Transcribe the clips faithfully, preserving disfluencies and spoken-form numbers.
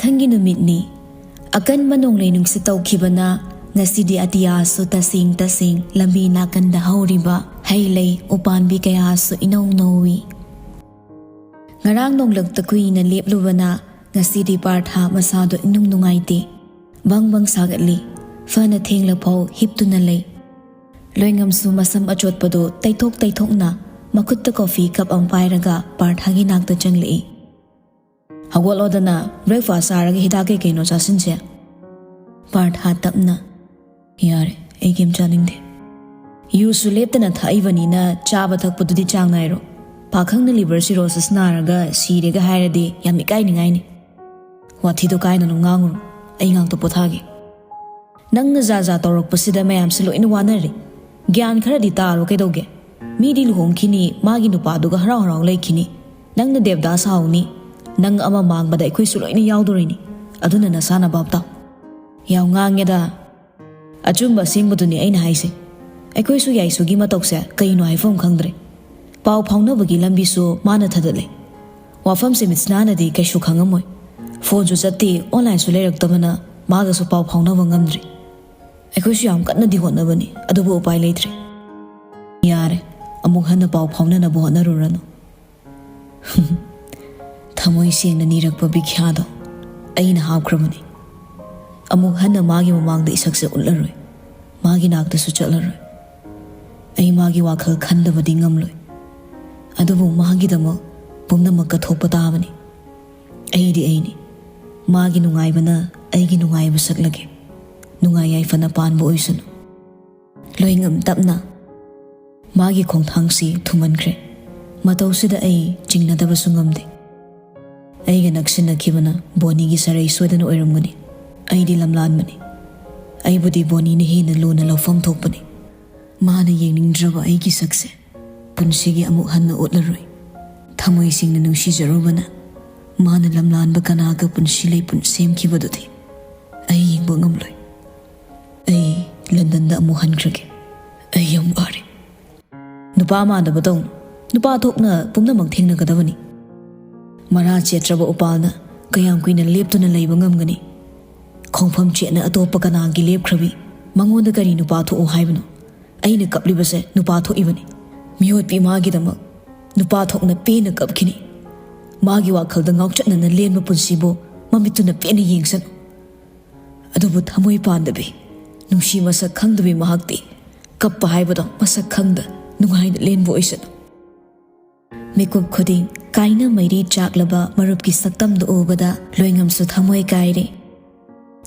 ꯃꯊꯪꯒꯤ ꯅꯨꯃꯤꯠꯅꯤ꯫ ꯑꯀꯟꯕ ꯅꯣꯡꯂꯩ ꯅꯨꯡꯁꯤꯠ ꯇꯧꯈꯤꯕꯅ ꯉꯁꯤꯗꯤ ꯑꯇꯤꯌꯥꯁꯨ ꯇꯁꯦꯡ ꯇꯁꯦꯡ, ꯂꯝꯕꯤ ꯅꯥꯀꯟꯗ ꯍꯧꯔꯤꯕ ꯍꯩ ꯂꯩ ꯎꯄꯥꯝꯕꯤ ꯀꯌꯥꯁꯨ ꯏꯅꯧ ꯅꯧꯏ꯫ ꯉꯔꯥꯡ ꯅꯣꯡꯂꯛꯇ ꯀꯨꯏꯅ ꯂꯦꯞꯂꯨꯕꯅ ꯉꯁꯤꯗꯤ ꯄꯥꯔꯊ ꯃꯁꯥꯗꯣ ꯏꯅꯨꯡ ꯅꯨꯡꯉꯥꯏꯇꯦ꯫ ꯕꯪ ꯕꯪ ꯁꯥꯒꯠꯂꯤ꯫ ꯐꯅ ꯊꯦꯡꯂꯐꯥꯎ ꯍꯤꯞꯇꯨꯅ ꯂꯩ꯫ ꯂꯣꯏꯉꯝꯁꯨ ꯃꯁꯝ ꯑꯆꯣꯠꯄꯗꯨ ꯇꯩꯊꯣꯛ ꯇꯩꯊꯣꯛꯅ ꯃꯈꯨꯠꯇ ꯀꯣꯐꯤ ꯀꯞ ꯑꯃ ꯄꯥꯏꯔꯒ ꯄꯥꯔꯊꯒꯤ ꯅꯥꯛꯇ ꯆꯪꯂꯛꯏ꯫ "ꯍꯧꯒꯠꯂꯣꯗꯅ, ꯕ꯭ꯔꯦꯛꯐꯥꯁ ꯆꯥꯔꯒ ꯍꯤꯗꯥꯛ ꯀꯩ ꯀꯩꯅꯣ ꯆꯥꯁꯤꯟꯁꯦ꯫" ꯄꯥꯔꯊ ꯇꯞꯅ, "ꯌꯥꯔꯦ, ꯑꯩ ꯀꯩꯝ ꯆꯥꯅꯤꯡꯗꯦ꯫ ꯌꯨꯁꯨ ꯂꯦꯞꯇꯅ ꯊꯛꯏꯕꯅꯤꯅ ꯆꯥꯕ ꯊꯛꯄꯗꯨꯗꯤ ꯆꯥꯡ ꯅꯥꯏꯔꯣ꯫ ꯄꯥꯈꯪꯅ ꯂꯤꯚꯔ ꯁꯤꯔꯣꯁꯤꯁ ꯅꯥꯔꯒ ꯁꯤꯔꯦꯒ ꯍꯥꯏꯔꯗꯤ ꯌꯥꯝ ꯏꯀꯥꯏꯅꯤꯡꯉꯥꯏꯅꯤ꯫ ꯋꯥꯊꯤꯗꯣ ꯀꯥꯏꯅ ꯑꯗꯨꯝ ꯉꯥꯡꯉꯨꯔꯣ, ꯑꯩ ꯉꯥꯛꯇ ꯄꯣꯊꯥꯒꯦ꯫ ꯅꯪꯅ ꯖꯥ ꯖꯥ ꯇꯧꯔꯛꯄꯁꯤꯗ ꯃꯌꯥꯝꯁꯦ ꯂꯣꯏꯅ ꯋꯥꯅꯔꯦ꯫ ꯒ꯭ꯌꯥꯟ ꯈꯔꯗꯤ ꯇꯥꯔꯣ ꯀꯩꯗꯧꯒꯦ? ꯃꯤꯗꯤ ꯂꯨꯍꯣꯡꯈꯤꯅꯤ, ꯃꯥꯒꯤ ꯅꯨꯄꯥꯗꯨꯒ ꯍꯔꯥꯎ ꯍꯔꯥꯎ ꯂꯩꯈꯤꯅꯤ꯫ ꯅꯪꯅ ꯗꯦꯕꯗꯥꯁ ꯁꯥꯍꯧꯅꯤ꯫ ꯅꯪ ꯑꯃ ꯃꯥꯡꯕꯗ ꯑꯩꯈꯣꯏꯁꯨ ꯂꯣꯏꯅ ꯌꯥꯎꯗꯣꯔꯤꯅꯤ꯫ ꯑꯗꯨꯅ ꯅꯁꯥꯅ ꯚꯥꯞ ꯇꯥꯎ꯫" "ꯌꯥꯝ ꯉꯥꯡꯉꯦꯗ꯫ ꯑꯆꯨꯝꯕ ꯑꯁꯦꯡꯕꯗꯨꯅꯤ ꯑꯩꯅ ꯍꯥꯏꯁꯦ꯫ ꯑꯩꯈꯣꯏꯁꯨ ꯌꯥꯏꯁꯨꯒꯤ ꯃꯇꯧꯁꯦ ꯀꯩꯅꯣ ꯍꯥꯏꯐꯝ ꯈꯪꯗ꯭ꯔꯦ꯫ ꯄꯥꯎ ꯐꯥꯎꯅꯕꯒꯤ ꯂꯝꯕꯤꯁꯨ ꯃꯥꯅ ꯊꯗꯠꯂꯦ꯫ ꯋꯥꯐꯝꯁꯦ ꯃꯤꯠꯁꯅꯥꯅꯗꯤ ꯀꯩꯁꯨ ꯈꯪꯉꯝꯃꯣꯏ꯫ ꯐꯣꯟꯁꯨ ꯆꯠꯇꯦ, ꯑꯣꯟꯂꯥꯏꯟꯁꯨ ꯂꯩꯔꯛꯇꯕꯅ ꯃꯥꯒꯁꯨ ꯄꯥꯎ ꯐꯥꯎꯅꯕ ꯉꯝꯗ꯭ꯔꯤ꯫ ꯑꯩꯈꯣꯏꯁꯨ ꯌꯥꯝ ꯀꯟꯅꯗꯤ ꯍꯣꯠꯅꯕꯅꯤ, ꯑꯗꯨꯕꯨ ꯎꯄꯥꯏ ꯂꯩꯇ꯭ꯔꯦ꯫" "ꯌꯥꯔꯦ, ꯑꯃꯨꯛ ꯍꯟꯅ ꯄꯥꯎ ꯐꯥꯎꯅꯅꯕ ꯍꯣꯠꯅꯔꯨꯔꯅꯨ꯫" ꯊꯃꯣꯏ ꯁꯦꯡꯅ ꯅꯤꯔꯛꯄ ꯕꯤꯈ꯭ꯌꯥꯗꯣ ꯑꯩꯅ ꯍꯥꯞꯈ꯭ꯔꯕꯅꯤ꯫ ꯑꯃꯨꯛ ꯍꯟꯅ ꯃꯥꯒꯤ ꯃꯃꯥꯡꯗ ꯏꯁꯛꯁꯦ ꯎꯠꯂꯔꯣꯏ, ꯃꯥꯒꯤ ꯅꯥꯛꯇꯁꯨ ꯆꯠꯂꯔꯣꯏ꯫ ꯑꯩ ꯃꯥꯒꯤ ꯋꯥꯈꯜ ꯈꯟꯗꯕꯗꯤ ꯉꯝꯂꯣꯏ, ꯑꯗꯨꯕꯨ ꯃꯥꯒꯤꯗꯃꯛ ꯄꯨꯝꯅꯃꯛ ꯀꯠꯊꯣꯛꯄ ꯇꯥꯕꯅꯤ꯫ ꯑꯩꯗꯤ ꯑꯩꯅꯤ꯫ ꯃꯥꯒꯤ ꯅꯨꯡꯉꯥꯏꯕꯅ ꯑꯩꯒꯤ ꯅꯨꯡꯉꯥꯏꯕ ꯁꯛꯂꯒꯦ꯫ ꯅꯨꯡꯉꯥꯏ ꯌꯥꯏꯐꯅ ꯄꯥꯟꯕ ꯑꯣꯏꯁꯅꯨ꯫ ꯂꯣꯏꯉꯝ ꯇꯞꯅ ꯃꯥꯒꯤ ꯈꯣꯡꯊꯥꯡꯁꯤ ꯊꯨꯃꯟꯈ꯭ꯔꯦ꯫ ꯃꯇꯧꯁꯤꯗ ꯑꯩ ꯆꯤꯡꯅꯗꯕꯁꯨ ꯉꯝꯗꯦ꯫ ꯑꯩꯒ ꯅꯛꯁꯤꯟꯅꯈꯤꯕꯅ ꯕꯣꯅꯤꯒꯤ ꯁꯔꯩ ꯁꯣꯏꯗꯅ ꯑꯣꯏꯔꯝꯒꯅꯤ꯫ ꯑꯩꯗꯤ ꯂꯝꯂꯥꯟꯕꯅꯤ꯫ ꯑꯩꯕꯨꯗꯤ ꯕꯣꯅꯤꯅ ꯍꯦꯟꯅ ꯂꯨꯅ ꯂꯧꯐꯝ ꯊꯣꯛꯄꯅꯤ꯫ ꯃꯥꯅ ꯌꯦꯡꯅꯤꯡꯗ꯭ꯔꯕ ꯑꯩꯒꯤ ꯁꯛꯁꯦ ꯄꯨꯟꯁꯤꯒꯤ ꯑꯃꯨꯛ ꯍꯟꯅ ꯎꯠꯂꯔꯣꯏ꯫ ꯊꯃꯣꯏ ꯁꯦꯡꯅ ꯅꯨꯡꯁꯤꯖꯔꯨꯕꯅ ꯃꯥꯅ ꯂꯝꯂꯥꯟꯕ ꯀꯅꯥꯒ ꯄꯨꯟꯁꯤ ꯂꯩꯄꯨꯟ ꯁꯦꯝꯈꯤꯕꯗꯨꯗꯤ ꯑꯩ ꯌꯦꯡꯕ ꯉꯝꯂꯣꯏ꯫ ꯑꯩ ꯂꯟꯗꯟꯗ ꯑꯃꯨꯛ ꯍꯟꯈ꯭ꯔꯒꯦ꯫ ꯑꯩ ꯌꯥꯝ ꯋꯥꯔꯦ꯫ ꯅꯨꯄꯥ ꯃꯥꯟꯗꯕ ꯇꯧꯅꯨ꯫ ꯅꯨꯄꯥ ꯊꯣꯛꯅ ꯄꯨꯝꯅꯃꯛ ꯊꯦꯡꯅꯒꯗꯕꯅꯤ꯫ ꯃꯔꯥ ꯆꯦꯠꯇ꯭ꯔꯕ ꯎꯄꯥꯜꯅ ꯀꯌꯥꯝ ꯀꯨꯏꯅ ꯂꯦꯞꯇꯨꯅ ꯂꯩꯕ ꯉꯝꯒꯅꯤ? ꯈꯣꯡꯐꯝ ꯆꯦꯠꯅ ꯑꯇꯣꯞꯄ ꯀꯅꯥꯒꯤ ꯂꯦꯞꯈ꯭ꯔꯕꯤ? ꯃꯉꯣꯟꯗ ꯀꯔꯤ ꯅꯨꯄꯥ ꯊꯣꯛꯑꯣ ꯍꯥꯏꯕꯅꯣ? ꯑꯩꯅ ꯀꯞꯂꯤꯕꯁꯦ ꯅꯨꯄꯥ ꯊꯣꯛꯏꯕꯅꯤ꯫ ꯃꯤꯑꯣꯠꯄꯤ ꯃꯥꯒꯤꯗꯃꯛ ꯅꯨꯄꯥ ꯊꯣꯛꯅ ꯄꯦꯟꯅ ꯀꯞꯈꯤꯅꯤ꯫ ꯃꯥꯒꯤ ꯋꯥꯈꯜꯗ ꯉꯥꯎꯆꯠꯅꯅ ꯂꯦꯟꯕ ꯄꯨꯟꯁꯤꯕꯨ ꯃꯃꯤꯠꯇꯨꯅ ꯄꯦꯟꯅ ꯌꯦꯡꯁꯅꯨ꯫ ꯑꯗꯨꯕꯨ ꯊꯃꯣꯏ ꯄꯥꯟꯗꯕꯤ, ꯅꯨꯡꯁꯤ ꯃꯁꯛ ꯈꯪꯗꯕꯤ ꯃꯍꯥꯛꯇꯤ ꯀꯞꯄ ꯍꯥꯏꯕꯗꯣ ꯃꯁꯛ ꯈꯪꯗ ꯅꯨꯡꯉꯥꯏꯅ ꯂꯦꯟꯕ ꯑꯣꯏꯁꯅꯨ꯫ ꯃꯤꯀꯨꯞ ꯈꯨꯗꯤꯡ ꯀꯥꯏꯅ ꯃꯩꯔꯤ ꯆꯥꯛꯂꯕ ꯃꯔꯨꯞꯀꯤ ꯁꯛꯇꯝꯗꯨ ꯎꯕꯗ ꯂꯣꯏꯉꯝꯁꯨ ꯊꯃꯣꯏ ꯀꯥꯏꯔꯦ꯫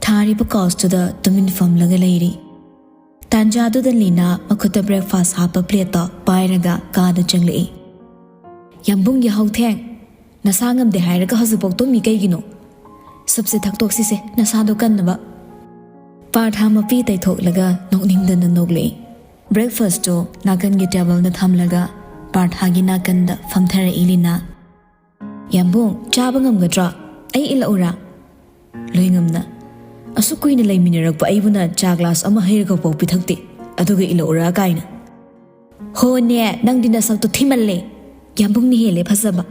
ꯊꯥꯔꯤꯕ ꯀꯥꯎꯁꯇꯨꯗ ꯇꯨꯃꯤꯟ ꯐꯝꯂꯒ ꯂꯩꯔꯤ꯫ ꯇꯥꯟꯖꯥꯗꯨꯗ ꯂꯤꯅꯥ ꯃꯈꯨꯠꯇ ꯕ꯭ꯔꯦꯛꯐꯥꯁ ꯍꯥꯞꯄ ꯄ꯭ꯂꯦꯠꯇꯣ ꯄꯥꯏꯔꯒ ꯀꯥꯗ ꯆꯪꯂꯛꯏ꯫ "ꯌꯥꯝꯕꯨꯡ, ꯌꯥꯍꯧ ꯊꯦꯡ꯫ ꯅꯁꯥ ꯉꯝꯗꯦ ꯍꯥꯏꯔꯒ ꯍꯧꯖꯤꯛꯐꯥꯎ ꯇꯨꯝꯃꯤ ꯀꯩꯒꯤꯅꯣ? ꯁꯨꯞꯁꯦ ꯊꯛꯇꯣꯛꯁꯤꯁꯦ, ꯅꯁꯥꯗꯣ ꯀꯟꯅꯕ꯫" ꯄꯥꯔꯊꯥ ꯃꯄꯤ ꯇꯩꯊꯣꯛꯂꯒ ꯅꯣꯛꯅꯤꯡꯗꯅ ꯅꯣꯛꯂꯛꯏ꯫ ꯕ꯭ꯔꯦꯛꯐꯥꯁꯇꯨ ꯅꯥꯀꯟꯒꯤ ꯇꯦꯕꯜꯗ ꯊꯝꯂꯒ ꯄꯥꯔꯊꯥꯒꯤ ꯅꯥꯀꯟꯗ ꯐꯝꯊꯔꯛꯏ ꯂꯤꯅꯥ꯫ "ꯌꯥꯝꯕꯨꯡ, ꯆꯥꯕ ꯉꯝꯒꯗ꯭ꯔꯣ? ꯑꯩ ꯏꯜꯂꯛꯎꯔꯥ?" ꯂꯣꯏꯉꯝꯅ, "ꯑꯁꯨꯛ ꯀꯨꯏꯅ ꯂꯩꯃꯤꯟꯅꯔꯛꯄ ꯑꯩꯕꯨꯅ ꯆꯥ ꯒ꯭ꯂꯥꯁ ꯑꯃ ꯍꯩꯔꯒꯐꯥꯎ ꯄꯤꯊꯛꯇꯦ, ꯑꯗꯨꯒ ꯏꯜꯂꯛꯎꯔꯥ ꯀꯥꯏꯅ?" "ꯍꯣꯅꯦ, ꯅꯪꯗꯤ ꯅꯁꯛꯇꯣ ꯊꯤꯃꯜꯂꯦ꯫ ꯌꯥꯝꯕꯨꯡꯅ ꯍꯦꯜꯂꯦ ꯐꯖꯕ꯫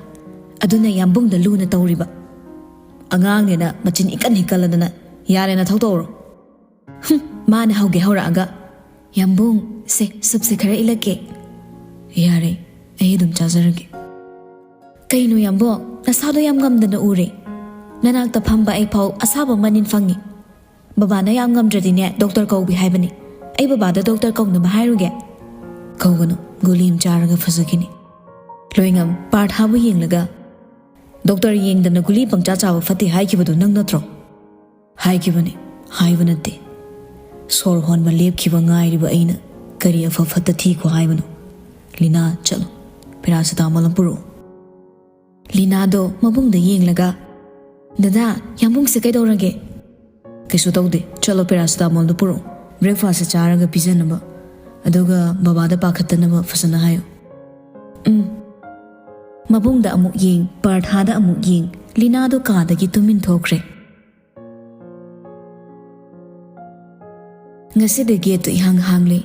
ꯑꯗꯨꯅ ꯌꯥꯝꯕꯨꯡꯗ ꯂꯨꯅ ꯇꯧꯔꯤꯕ꯫ ꯑꯉꯥꯡꯅꯦꯅ ꯃꯆꯤꯟ ꯏꯀꯟ ꯏꯀꯜꯂꯗꯅ꯫ ꯌꯥꯔꯦ, ꯅꯊꯧ ꯇꯧꯔꯣ꯫" "ꯍꯨꯝ, ꯃꯥꯅ ꯍꯧꯒꯦ ꯍꯧꯔꯛꯑꯒ꯫ ꯌꯥꯝꯕꯨꯡ, ꯁꯦ, ꯁꯨꯞꯁꯦ ꯈꯔ ꯏꯜꯂꯛꯀꯦ꯫" "ꯌꯥꯔꯦ, ꯑꯩ ꯑꯗꯨꯝ ꯆꯥꯖꯔꯒꯦ꯫" "ꯀꯩꯅꯣ ꯌꯥꯝꯕꯨꯡ, ꯅꯁꯥꯗꯣ ꯌꯥꯝ ꯉꯝꯗꯅ ꯎꯔꯦ꯫ ꯅꯅꯥꯛꯇ ꯐꯝꯕ ꯑꯩ ꯐꯥꯎ ꯑꯁꯥꯕ ꯃꯅꯤꯟ ꯐꯪꯉꯤ꯫ ꯕꯕꯥꯅ ꯌꯥꯝ ꯉꯝꯗ꯭ꯔꯗꯤꯅꯦ, ꯗꯣꯛꯇꯔ ꯀꯧꯕꯤ ꯍꯥꯏꯕꯅꯤ꯫ ꯑꯩ ꯕꯕꯥꯗ ꯗꯣꯛꯇꯔ ꯀꯧꯅꯕ ꯍꯥꯏꯔꯨꯒꯦ꯫" "ꯀꯧꯒꯅꯨ, ꯒꯨꯂꯤ ꯑꯃ ꯆꯥꯔꯒ ꯐꯖꯈꯤꯅꯤ꯫" ꯂꯣꯏꯉꯝ ꯄꯥꯔꯊꯥꯕꯨ ꯌꯦꯡꯂꯒ, "ꯗꯣꯛꯇꯔ ꯌꯦꯡꯗꯅ ꯒꯨꯂꯤ ꯄꯪꯆꯥ ꯆꯥꯕ ꯐꯠꯇꯦ ꯍꯥꯏꯈꯤꯕꯗꯨ ꯅꯪ ꯅꯠꯇ꯭ꯔꯣ?" "ꯍꯥꯏꯈꯤꯕꯅꯤ, ꯍꯥꯏꯕ ꯅꯠꯇꯦ꯫ ꯁꯣꯔ ꯍꯣꯟꯕ ꯂꯦꯞꯈꯤꯕ ꯉꯥꯏꯔꯤꯕ ꯑꯩꯅ ꯀꯔꯤ ꯑꯐ ꯐꯠꯇ ꯊꯤꯈꯣ ꯍꯥꯏꯕꯅꯣ? ꯂꯤꯅꯥ, ꯆꯠꯂꯣ, ꯄꯦꯔꯥꯁꯤꯇꯥꯃꯣꯜ ꯑꯃ ꯄꯨꯔꯛꯑꯣ꯫" ꯂꯤꯅꯥꯗꯣ ꯃꯕꯨꯡꯗ ꯌꯦꯡꯂꯒ, "ꯗꯗꯥ, ꯌꯥꯝꯕꯨꯡꯁꯦ ꯀꯩꯗꯧꯔꯒꯦ?" "ꯀꯩꯁꯨ ꯇꯧꯗꯦ, ꯆꯠꯂꯣ, ꯄꯦꯔꯥꯁꯤꯇꯥꯃꯣꯜꯗꯣ ꯄꯨꯔꯛꯑꯣ, ꯕ꯭ꯔꯦꯛꯐꯥꯁꯁꯦ ꯆꯥꯔꯒ ꯄꯤꯖꯅꯕ꯫ ꯑꯗꯨꯒ ꯕꯕꯥꯗ ꯄꯥꯈꯠꯇꯅꯕ ꯐꯖꯅ ꯍꯥꯏꯌꯨ꯫" "ꯎꯝ꯫" ꯃꯕꯨꯡꯗ ꯑꯃꯨꯛ ꯌꯦꯡ, ꯄꯥꯔꯊꯥꯗ ꯑꯃꯨꯛ ꯌꯦꯡ, ꯂꯤꯅꯥꯗꯣ ꯀꯥꯗꯒꯤ ꯇꯨꯃꯤꯟ ꯊꯣꯛꯈ꯭ꯔꯦ꯫ ꯉꯁꯤꯗꯤ ꯒꯦꯠꯇꯨ ꯏꯍꯥꯡ ꯍꯥꯡꯂꯦ꯫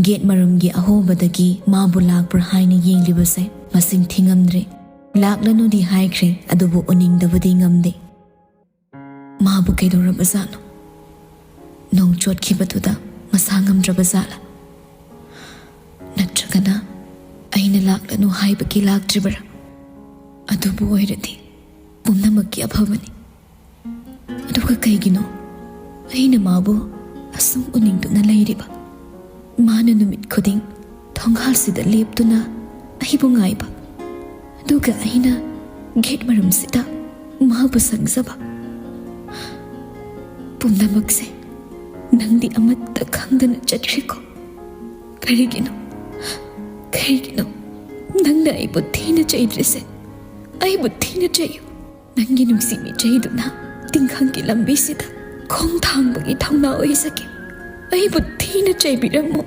ꯒꯦꯠ ꯃꯔꯨꯝꯒꯤ ꯑꯍꯣꯕꯗꯒꯤ ꯃꯥꯕꯨ ꯂꯥꯛꯄ꯭ꯔꯥ ꯍꯥꯏꯅ ꯌꯦꯡꯂꯤꯕꯁꯦ ꯃꯁꯤꯡ ꯊꯤꯉꯝꯗ꯭ꯔꯦ꯫ ꯂꯥꯛꯂꯅꯨꯗꯤ ꯍꯥꯏꯈ꯭ꯔꯦ, ꯑꯗꯨꯕꯨ ꯎꯅꯤꯡꯗꯕꯗꯤ ꯉꯝꯗꯦ꯫ ꯃꯥꯕꯨ ꯀꯩꯗꯧꯔꯕꯖꯥꯠꯅꯣ? ꯅꯣꯡ ꯆꯣꯠꯈꯤꯕꯗꯨꯗ ꯃꯁꯥ ꯉꯝꯗ꯭ꯔꯕ ꯖꯥꯠꯂꯥ? ꯅꯠꯇ꯭ꯔꯒꯅ ꯑꯩꯅ ꯂꯥꯛꯂꯅꯨ ꯍꯥꯏꯕꯒꯤ ꯂꯥꯛꯇ꯭ꯔꯤꯕꯔꯥ? ꯑꯗꯨꯕꯨ ꯑꯣꯏꯔꯗꯤ ꯄꯨꯝꯅꯃꯛꯀꯤ ꯑꯐꯕꯅꯤ꯫ ꯑꯗꯨꯒ ꯀꯩꯒꯤꯅꯣ ꯑꯩꯅ ꯃꯥꯕꯨ ꯑꯁꯨꯝ ꯎꯅꯤꯡꯗꯨꯅ ꯂꯩꯔꯤꯕ? ꯃꯥꯅ ꯅꯨꯃꯤꯠ ꯈꯨꯗꯤꯡ ꯊꯣꯡꯒꯥꯜꯁꯤꯗ ꯂꯦꯞꯇꯨꯅ ꯑꯩꯕꯨ ꯉꯥꯏꯕ, ꯑꯗꯨꯒ ꯑꯩꯅ ꯒꯦꯠ ꯃꯔꯨꯝꯁꯤꯗ ꯃꯥꯕꯨ ꯁꯪꯖꯕ꯫ ꯄꯨꯝꯅꯃꯛꯁꯦ ꯅꯪꯗꯤ ꯑꯃꯠꯇ ꯈꯪꯗꯅ ꯆꯠꯈ꯭ꯔꯦꯀꯣ꯫ ꯀꯔꯤꯒꯤꯅꯣ? ꯀꯔꯤꯒꯤꯅꯣ ꯅꯪꯅ ꯑꯩꯕꯨ ꯊꯤꯅ ꯆꯩꯗ꯭ꯔꯤꯁꯦ? ꯑꯩꯕꯨ ꯊꯤꯅ ꯆꯩꯌꯨ꯫ ꯅꯪꯒꯤ ꯅꯨꯡꯁꯤ ꯃꯤꯠꯆꯩꯗꯨꯅ ꯇꯤꯡꯈꯪꯒꯤ ꯂꯝꯕꯤꯁꯤꯗ ꯈꯣꯡ ꯊꯥꯡꯕꯒꯤ ꯊꯧꯅꯥ ꯑꯣꯏꯖꯒꯦ꯫ ꯑꯩꯕꯨ ꯊꯤꯅ ꯆꯩꯕꯤꯔꯝꯃꯨ꯫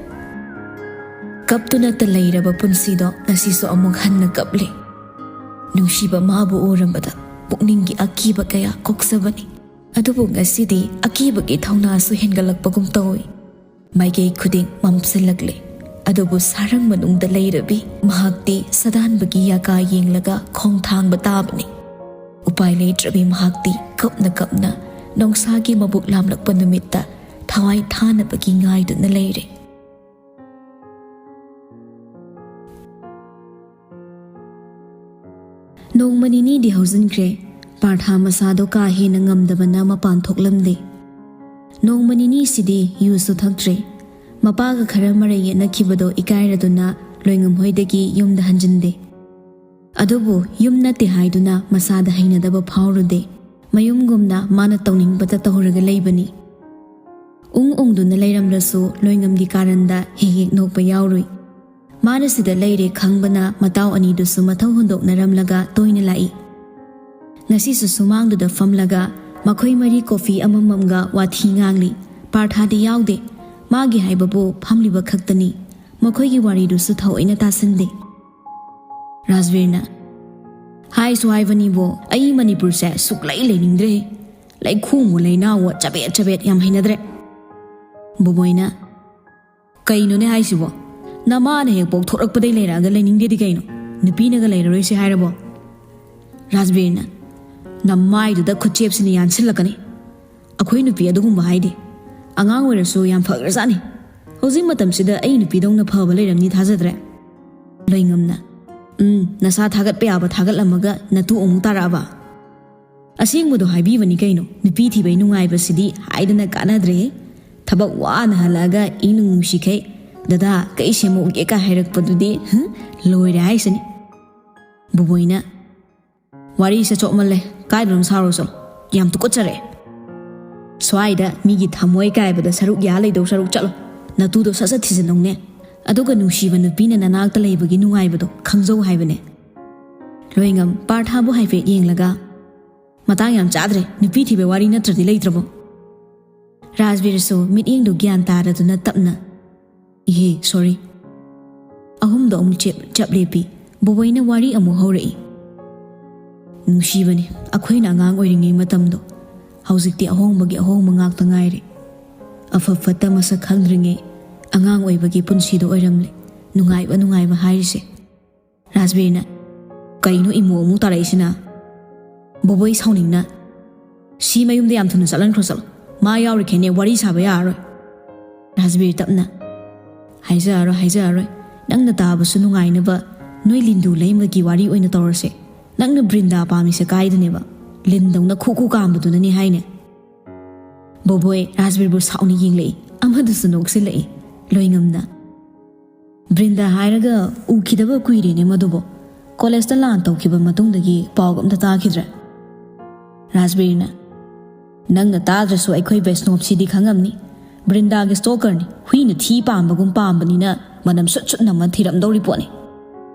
ꯀꯞꯇꯨꯅꯇ ꯂꯩꯔꯕ ꯄꯨꯟꯁꯤꯗꯣ ꯉꯁꯤꯁꯨ ꯑꯃꯨꯛ ꯍꯟꯅ ꯀꯞꯂꯦ꯫ ꯅꯨꯡꯁꯤꯕ ꯃꯥꯕꯨ ꯎꯔꯝꯕꯗ ꯄꯨꯛꯅꯤꯡꯒꯤ ꯑꯀꯤꯕ ꯀꯌꯥ ꯀꯣꯛꯆꯕꯅꯤ꯫ ꯑꯗꯨꯕꯨ ꯉꯁꯤꯗꯤ ꯑꯀꯤꯕꯒꯤ ꯊꯧꯅꯥꯁꯨ ꯍꯦꯟꯒꯠꯂꯛꯄꯒꯨꯝ ꯇꯧꯏ꯫ ꯃꯥꯏꯀꯩ ꯈꯨꯗꯤꯡ ꯃꯝꯁꯤꯜꯂꯛꯂꯦ꯫ ꯑꯗꯨꯕꯨ ꯁꯥꯔꯪ ꯃꯅꯨꯡꯗ ꯂꯩꯔꯕꯤ ꯃꯍꯥꯛꯇꯤ ꯁꯥꯗꯥꯟꯕꯒꯤ ꯌꯥꯀꯥ ꯌꯦꯡꯂꯒ ꯈꯣꯡ ꯊꯥꯡꯕ ꯇꯥꯕꯅꯤ꯫ ꯎꯄꯥꯏ ꯂꯩꯇ꯭ꯔꯕꯤ ꯃꯍꯥꯛꯇꯤ ꯀꯞꯅ ꯀꯞꯅ ꯅꯣꯡꯁꯥꯒꯤ ꯃꯕꯨꯛ ꯂꯥꯝꯂꯛꯄ ꯅꯨꯃꯤꯠꯇ ꯊꯋꯥꯏ ꯊꯥꯅꯕꯒꯤ ꯉꯥꯏꯗꯨꯅ ꯂꯩꯔꯦ꯫ ꯅꯣꯡꯃ ꯅꯤꯅꯤꯗꯤ ꯍꯧꯖꯤꯟꯈ꯭ꯔꯦ꯫ ꯄꯥꯔꯊꯥ ꯃꯁꯥꯗꯣ ꯀꯥ ꯍꯦꯟꯅ ꯉꯝꯗꯕꯅ ꯃꯄꯥꯟ ꯊꯣꯛꯂꯝꯗꯦ꯫ ꯅꯣꯡꯃ ꯅꯤꯅꯤꯁꯤꯗꯤ ꯌꯨꯁꯨ ꯊꯛꯇ꯭ꯔꯦ꯫ ꯃꯄꯥꯒ ꯈꯔ ꯃꯔꯩ ꯌꯦꯠꯅꯈꯤꯕꯗꯣ ꯏꯀꯥꯏꯔꯗꯨꯅ ꯂꯣꯏꯉꯝꯍꯣꯏꯗꯒꯤ ꯌꯨꯝꯗ ꯍꯟꯖꯤꯟꯗꯦ꯫ ꯑꯗꯨꯕꯨ ꯌꯨꯝ ꯅꯠꯇꯦ ꯍꯥꯏꯗꯨꯅ ꯃꯁꯥꯗ ꯍꯩꯅꯗꯕ ꯐꯥꯎꯔꯨꯗꯦ꯫ ꯃꯌꯨꯝꯒꯨꯝꯅ ꯃꯥꯅ ꯇꯧꯅꯤꯡꯕꯇ ꯇꯧꯔꯒ ꯂꯩꯕꯅꯤ꯫ ꯎꯪ ꯎꯪꯗꯨꯅ ꯂꯩꯔꯝꯂꯁꯨ ꯂꯣꯏꯉꯝꯒꯤ ꯀꯥꯔꯟꯗ ꯍꯦꯛ ꯍꯦꯛ ꯅꯣꯛꯄ ꯌꯥꯎꯔꯨꯏ꯫ ꯃꯥꯅ ꯁꯤꯗ ꯂꯩꯔꯦ ꯈꯪꯕꯅ ꯃꯇꯥꯎ ꯑꯅꯤꯗꯨꯁꯨ ꯃꯊꯧ ꯍꯨꯟꯗꯣꯛꯅꯔꯝꯂꯒ ꯇꯣꯏꯅ ꯂꯥꯛꯏ꯫ ꯉꯁꯤꯁꯨ ꯁꯨꯃꯥꯡꯗꯨꯗ ꯐꯝꯂꯒ ꯃꯈꯣꯏ ꯃꯔꯤ ꯀꯣꯐꯤ ꯑꯃꯃꯝꯒ ꯋꯥꯊꯤ ꯉꯥꯡꯂꯤ꯫ ꯄꯥꯔꯊꯥꯗꯤ ꯌꯥꯎꯗꯦ꯫ ꯃꯥꯒꯤ ꯍꯥꯏꯕꯕꯨ ꯐꯝꯂꯤꯕ ꯈꯛꯇꯅꯤ꯫ ꯃꯈꯣꯏꯒꯤ ꯋꯥꯔꯤꯗꯨꯁꯨ ꯊꯑꯣꯏꯅ ꯇꯥꯁꯤꯟꯗꯦ꯫ ꯔꯥꯖꯕꯤꯔꯅ, "ꯍꯥꯏꯁꯨ ꯍꯥꯏꯕꯅꯤꯕꯣ, ꯑꯩ ꯃꯅꯤꯄꯨꯔꯁꯦ ꯁꯨꯛꯂꯩ ꯂꯩꯅꯤꯡꯗ꯭ꯔꯦ꯫ ꯂꯩꯈꯣꯝꯋꯣ ꯂꯩꯅꯥꯡꯋꯣ ꯆꯕꯦꯠ ꯆꯕꯦꯠ ꯌꯥꯝ ꯍꯩꯅꯗ꯭ꯔꯦ꯫" ꯕꯣꯕꯣꯏꯅ, "ꯀꯩꯅꯣꯅꯦ ꯍꯥꯏꯁꯤꯕꯣ? ꯅꯃꯥꯅ ꯍꯦꯛ ꯄꯣꯛꯊꯣꯔꯛꯄꯗꯩ ꯂꯩꯔꯛꯑꯒ ꯂꯩꯅꯤꯡꯗꯦꯗꯤ ꯀꯩꯅꯣ? ꯅꯨꯄꯤꯅꯒ ꯂꯩꯔꯔꯣꯏꯁꯦ ꯍꯥꯏꯔꯕꯣ?" ꯔꯥꯖꯕꯤꯔꯅ, "ꯅꯃꯥꯏꯗꯨꯗ ꯈꯨꯠꯆꯦꯞꯁꯤꯅ ꯌꯥꯟꯁꯤꯜꯂꯛꯀꯅꯤ꯫ ꯑꯩꯈꯣꯏ ꯅꯨꯄꯤ ꯑꯗꯨꯒꯨꯝꯕ ꯍꯥꯏꯗꯦ꯫ ꯑꯉꯥꯡ ꯑꯣꯏꯔꯁꯨ ꯌꯥꯝ ꯐꯈ꯭ꯔꯖꯥꯠꯅꯤ꯫ ꯍꯧꯖꯤꯛ ꯃꯇꯝꯁꯤꯗ ꯑꯩ ꯅꯨꯄꯤꯗꯧꯅ ꯐꯕ ꯂꯩꯔꯝꯅꯤ ꯊꯥꯖꯗ꯭ꯔꯦ꯫ ꯂꯣꯏꯉꯝꯅ, "ꯎꯝ, ꯅꯁꯥ ꯊꯥꯒꯠꯄ ꯌꯥꯕ ꯊꯥꯒꯠꯂꯝꯃꯒ ꯅꯇꯨ ꯑꯃꯨꯛ ꯇꯥꯔꯛꯑꯕ?" "ꯑꯁꯦꯡꯕꯗꯣ ꯍꯥꯏꯕꯤꯕꯅꯤ ꯀꯩꯅꯣ, ꯅꯨꯄꯤ ꯊꯤꯕꯩ ꯅꯨꯡꯉꯥꯏꯕꯁꯤꯗꯤ ꯍꯥꯏꯗꯅ ꯀꯥꯟꯅꯗ꯭ꯔꯦꯍꯦ꯫ ꯊꯕꯛ ꯋꯥꯅ ꯍꯜꯂꯛꯑꯒ ꯏꯪ ꯅꯨꯡꯁꯤꯈꯩ, 'ꯗꯗꯥ, ꯀꯩ ꯁꯦꯝꯃꯛꯎꯒꯦ?' ꯀꯥꯏ ꯍꯥꯏꯔꯛꯄꯗꯨꯗꯤ, ꯍꯨꯝ, ꯂꯣꯏꯔꯦ ꯍꯥꯏꯁꯤꯅꯤ꯫" ꯕꯣꯕꯣꯏꯅ, "ꯋꯥꯔꯤꯁꯦ ꯆꯣꯞꯃꯜꯂꯦ, ꯀꯥꯏꯗꯅꯣꯝ ꯁꯥꯔꯣ ꯆꯠꯂꯣ, ꯌꯥꯝ ꯇꯨꯀꯠꯆꯔꯦ꯫ ꯁ꯭ꯋꯥꯏꯗ ꯃꯤꯒꯤ ꯊꯃꯣꯏ ꯀꯥꯏꯕꯗ ꯁꯔꯨꯛ ꯌꯥ ꯂꯩꯗꯧ ꯁꯔꯨꯛ ꯆꯠꯂꯣ, ꯅꯇꯨꯗꯣ ꯁꯠ ꯁꯠ ꯊꯤꯖꯤꯟꯅꯧꯅꯦ꯫ ꯑꯗꯨꯒ ꯅꯨꯡꯁꯤꯕ ꯅꯨꯄꯤꯅ ꯅꯅꯥꯛꯇ ꯂꯩꯕꯒꯤ ꯅꯨꯡꯉꯥꯏꯕꯗꯣ ꯈꯪꯖꯧ ꯍꯥꯏꯕꯅꯦ꯫" ꯂꯣꯏꯉꯝ ꯄꯥꯔꯊꯥꯕꯨ ꯍꯥꯏꯐꯦꯠ ꯌꯦꯡꯂꯒ, "ꯃꯇꯥꯡ ꯌꯥꯝ ꯆꯥꯗ꯭ꯔꯦ, ꯅꯨꯄꯤ ꯊꯤꯕꯩ ꯋꯥꯔꯤ ꯅꯠꯇ꯭ꯔꯗꯤ ꯂꯩꯇ꯭ꯔꯕꯣ?" ꯔꯥꯖꯕꯤꯔꯁꯨ ꯃꯤꯠꯌꯦꯡꯗꯣ ꯒ꯭ꯌꯥꯟ ꯇꯥꯗꯗꯨꯅ ꯇꯞꯅ, "ꯏꯍꯦ, ꯁꯣꯔꯤ꯫" ꯑꯍꯨꯝꯗꯣ ꯑꯃꯨꯛ ꯆꯦꯞ-, ꯆꯞ ꯂꯦꯞꯄꯤ꯫ ꯕꯣꯕꯣꯏꯅ ꯋꯥꯔꯤ ꯑꯃꯨꯛ ꯍꯧꯔꯛꯏ꯫ "ꯅꯨꯡꯁꯤꯕꯅꯤ ꯑꯩꯈꯣꯏꯅ ꯑꯉꯥꯡ ꯑꯣꯏꯔꯤꯉꯩ ꯃꯇꯝꯗꯣ꯫ ꯍꯧꯖꯤꯛꯇꯤ ꯑꯍꯣꯡꯕꯒꯤ ꯑꯍꯣꯡꯕ ꯉꯥꯛꯇ ꯉꯥꯏꯔꯦ꯫ ꯑꯐ ꯐꯠꯇ ꯃꯁꯛ ꯈꯪꯗ꯭ꯔꯤꯉꯩ ꯑꯉꯥꯡ ꯑꯣꯏꯕꯒꯤ ꯄꯨꯟꯁꯤꯗꯣ ꯑꯣꯏꯔꯝꯂꯦ ꯅꯨꯡꯉꯥꯏꯕ ꯅꯨꯡꯉꯥꯏꯕ ꯍꯥꯏꯔꯤꯁꯦ꯫" ꯔꯥꯖꯕꯤꯔꯅ, "ꯀꯩꯅꯣ ꯏꯃꯣ ꯑꯃꯨꯛ ꯇꯥꯔꯛꯏꯁꯤꯅ?" ꯕꯣꯕꯣꯏ ꯁꯥꯎꯅꯤꯡꯅ, "ꯁꯤ ꯃꯌꯨꯝꯗ ꯌꯥꯝ ꯊꯨꯅ ꯆꯠꯍꯟꯈ꯭ꯔꯣ ꯆꯠꯂꯣ꯫ ꯃꯥ ꯌꯥꯎꯔꯤꯈꯩꯅꯦ ꯋꯥꯔꯤ ꯁꯥꯕ ꯌꯥꯔꯔꯣꯏ꯫" ꯔꯥꯖꯕꯤꯔ ꯇꯞꯅ, "ꯍꯥꯏꯖꯔꯔꯣꯏ, ꯍꯥꯏꯖꯔꯔꯣꯏ꯫ ꯅꯪꯅ ꯇꯥꯕꯁꯨ ꯅꯨꯡꯉꯥꯏꯅꯕ ꯅꯣꯏ ꯂꯤꯟꯗꯨ ꯂꯩꯃꯒꯤ ꯋꯥꯔꯤ ꯑꯣꯏꯅ ꯇꯧꯔꯁꯦ꯫ ꯅꯪꯅ ꯕ꯭ꯔꯤꯟꯗꯥ ꯄꯥꯝꯃꯤꯁꯦ ꯀꯥꯏꯗꯅꯦꯕ? ꯂꯤꯟꯗꯧꯅ ꯈꯨ ꯈꯨ ꯀꯥꯝꯕꯗꯨꯅꯅꯤ ꯍꯥꯏꯅꯦ?" ꯕꯣꯕꯣꯏ ꯔꯥꯖꯕꯤꯔꯕꯨ ꯁꯥꯎꯅ ꯌꯦꯡꯂꯛꯏ꯫ ꯑꯃꯗꯨꯁꯨ ꯅꯣꯛꯁꯤꯜꯂꯛꯏ꯫ ꯂꯣꯏꯉꯝꯅ, "ꯕ꯭ꯔꯤꯟꯗꯥ ꯍꯥꯏꯔꯒ ꯎꯈꯤꯗꯕ ꯀꯨꯏꯔꯦꯅꯦ ꯃꯗꯨꯕꯨ꯫ ꯀꯣꯂꯦꯖꯇ ꯂꯥꯟ ꯇꯧꯈꯤꯕ ꯃꯇꯨꯡꯗꯒꯤ ꯄꯥꯎꯒ ꯑꯝꯇ ꯇꯥꯈꯤꯗ꯭ꯔꯦ꯫" ꯔꯥꯖꯕꯤꯔꯅ, "ꯅꯪꯅ ꯇꯥꯗ꯭ꯔꯁꯨ ꯑꯩꯈꯣꯏ ꯕꯩꯁꯅꯣꯞꯁꯤꯗꯤ ꯈꯪꯉꯝꯅꯤ꯫ ꯕ꯭ꯔꯤꯟꯗꯥꯒꯤ ꯁ꯭ꯇꯣꯀꯔꯅꯤ꯫ ꯍꯨꯏꯅ ꯊꯤ ꯄꯥꯝꯕꯒꯨꯝ ꯄꯥꯝꯕꯅꯤꯅ ꯃꯅꯝ ꯁꯨꯠ ꯁꯨꯠ ꯅꯝꯃ ꯊꯤꯔꯝꯗꯧꯔꯤ ꯄꯣꯠꯅꯤ꯫"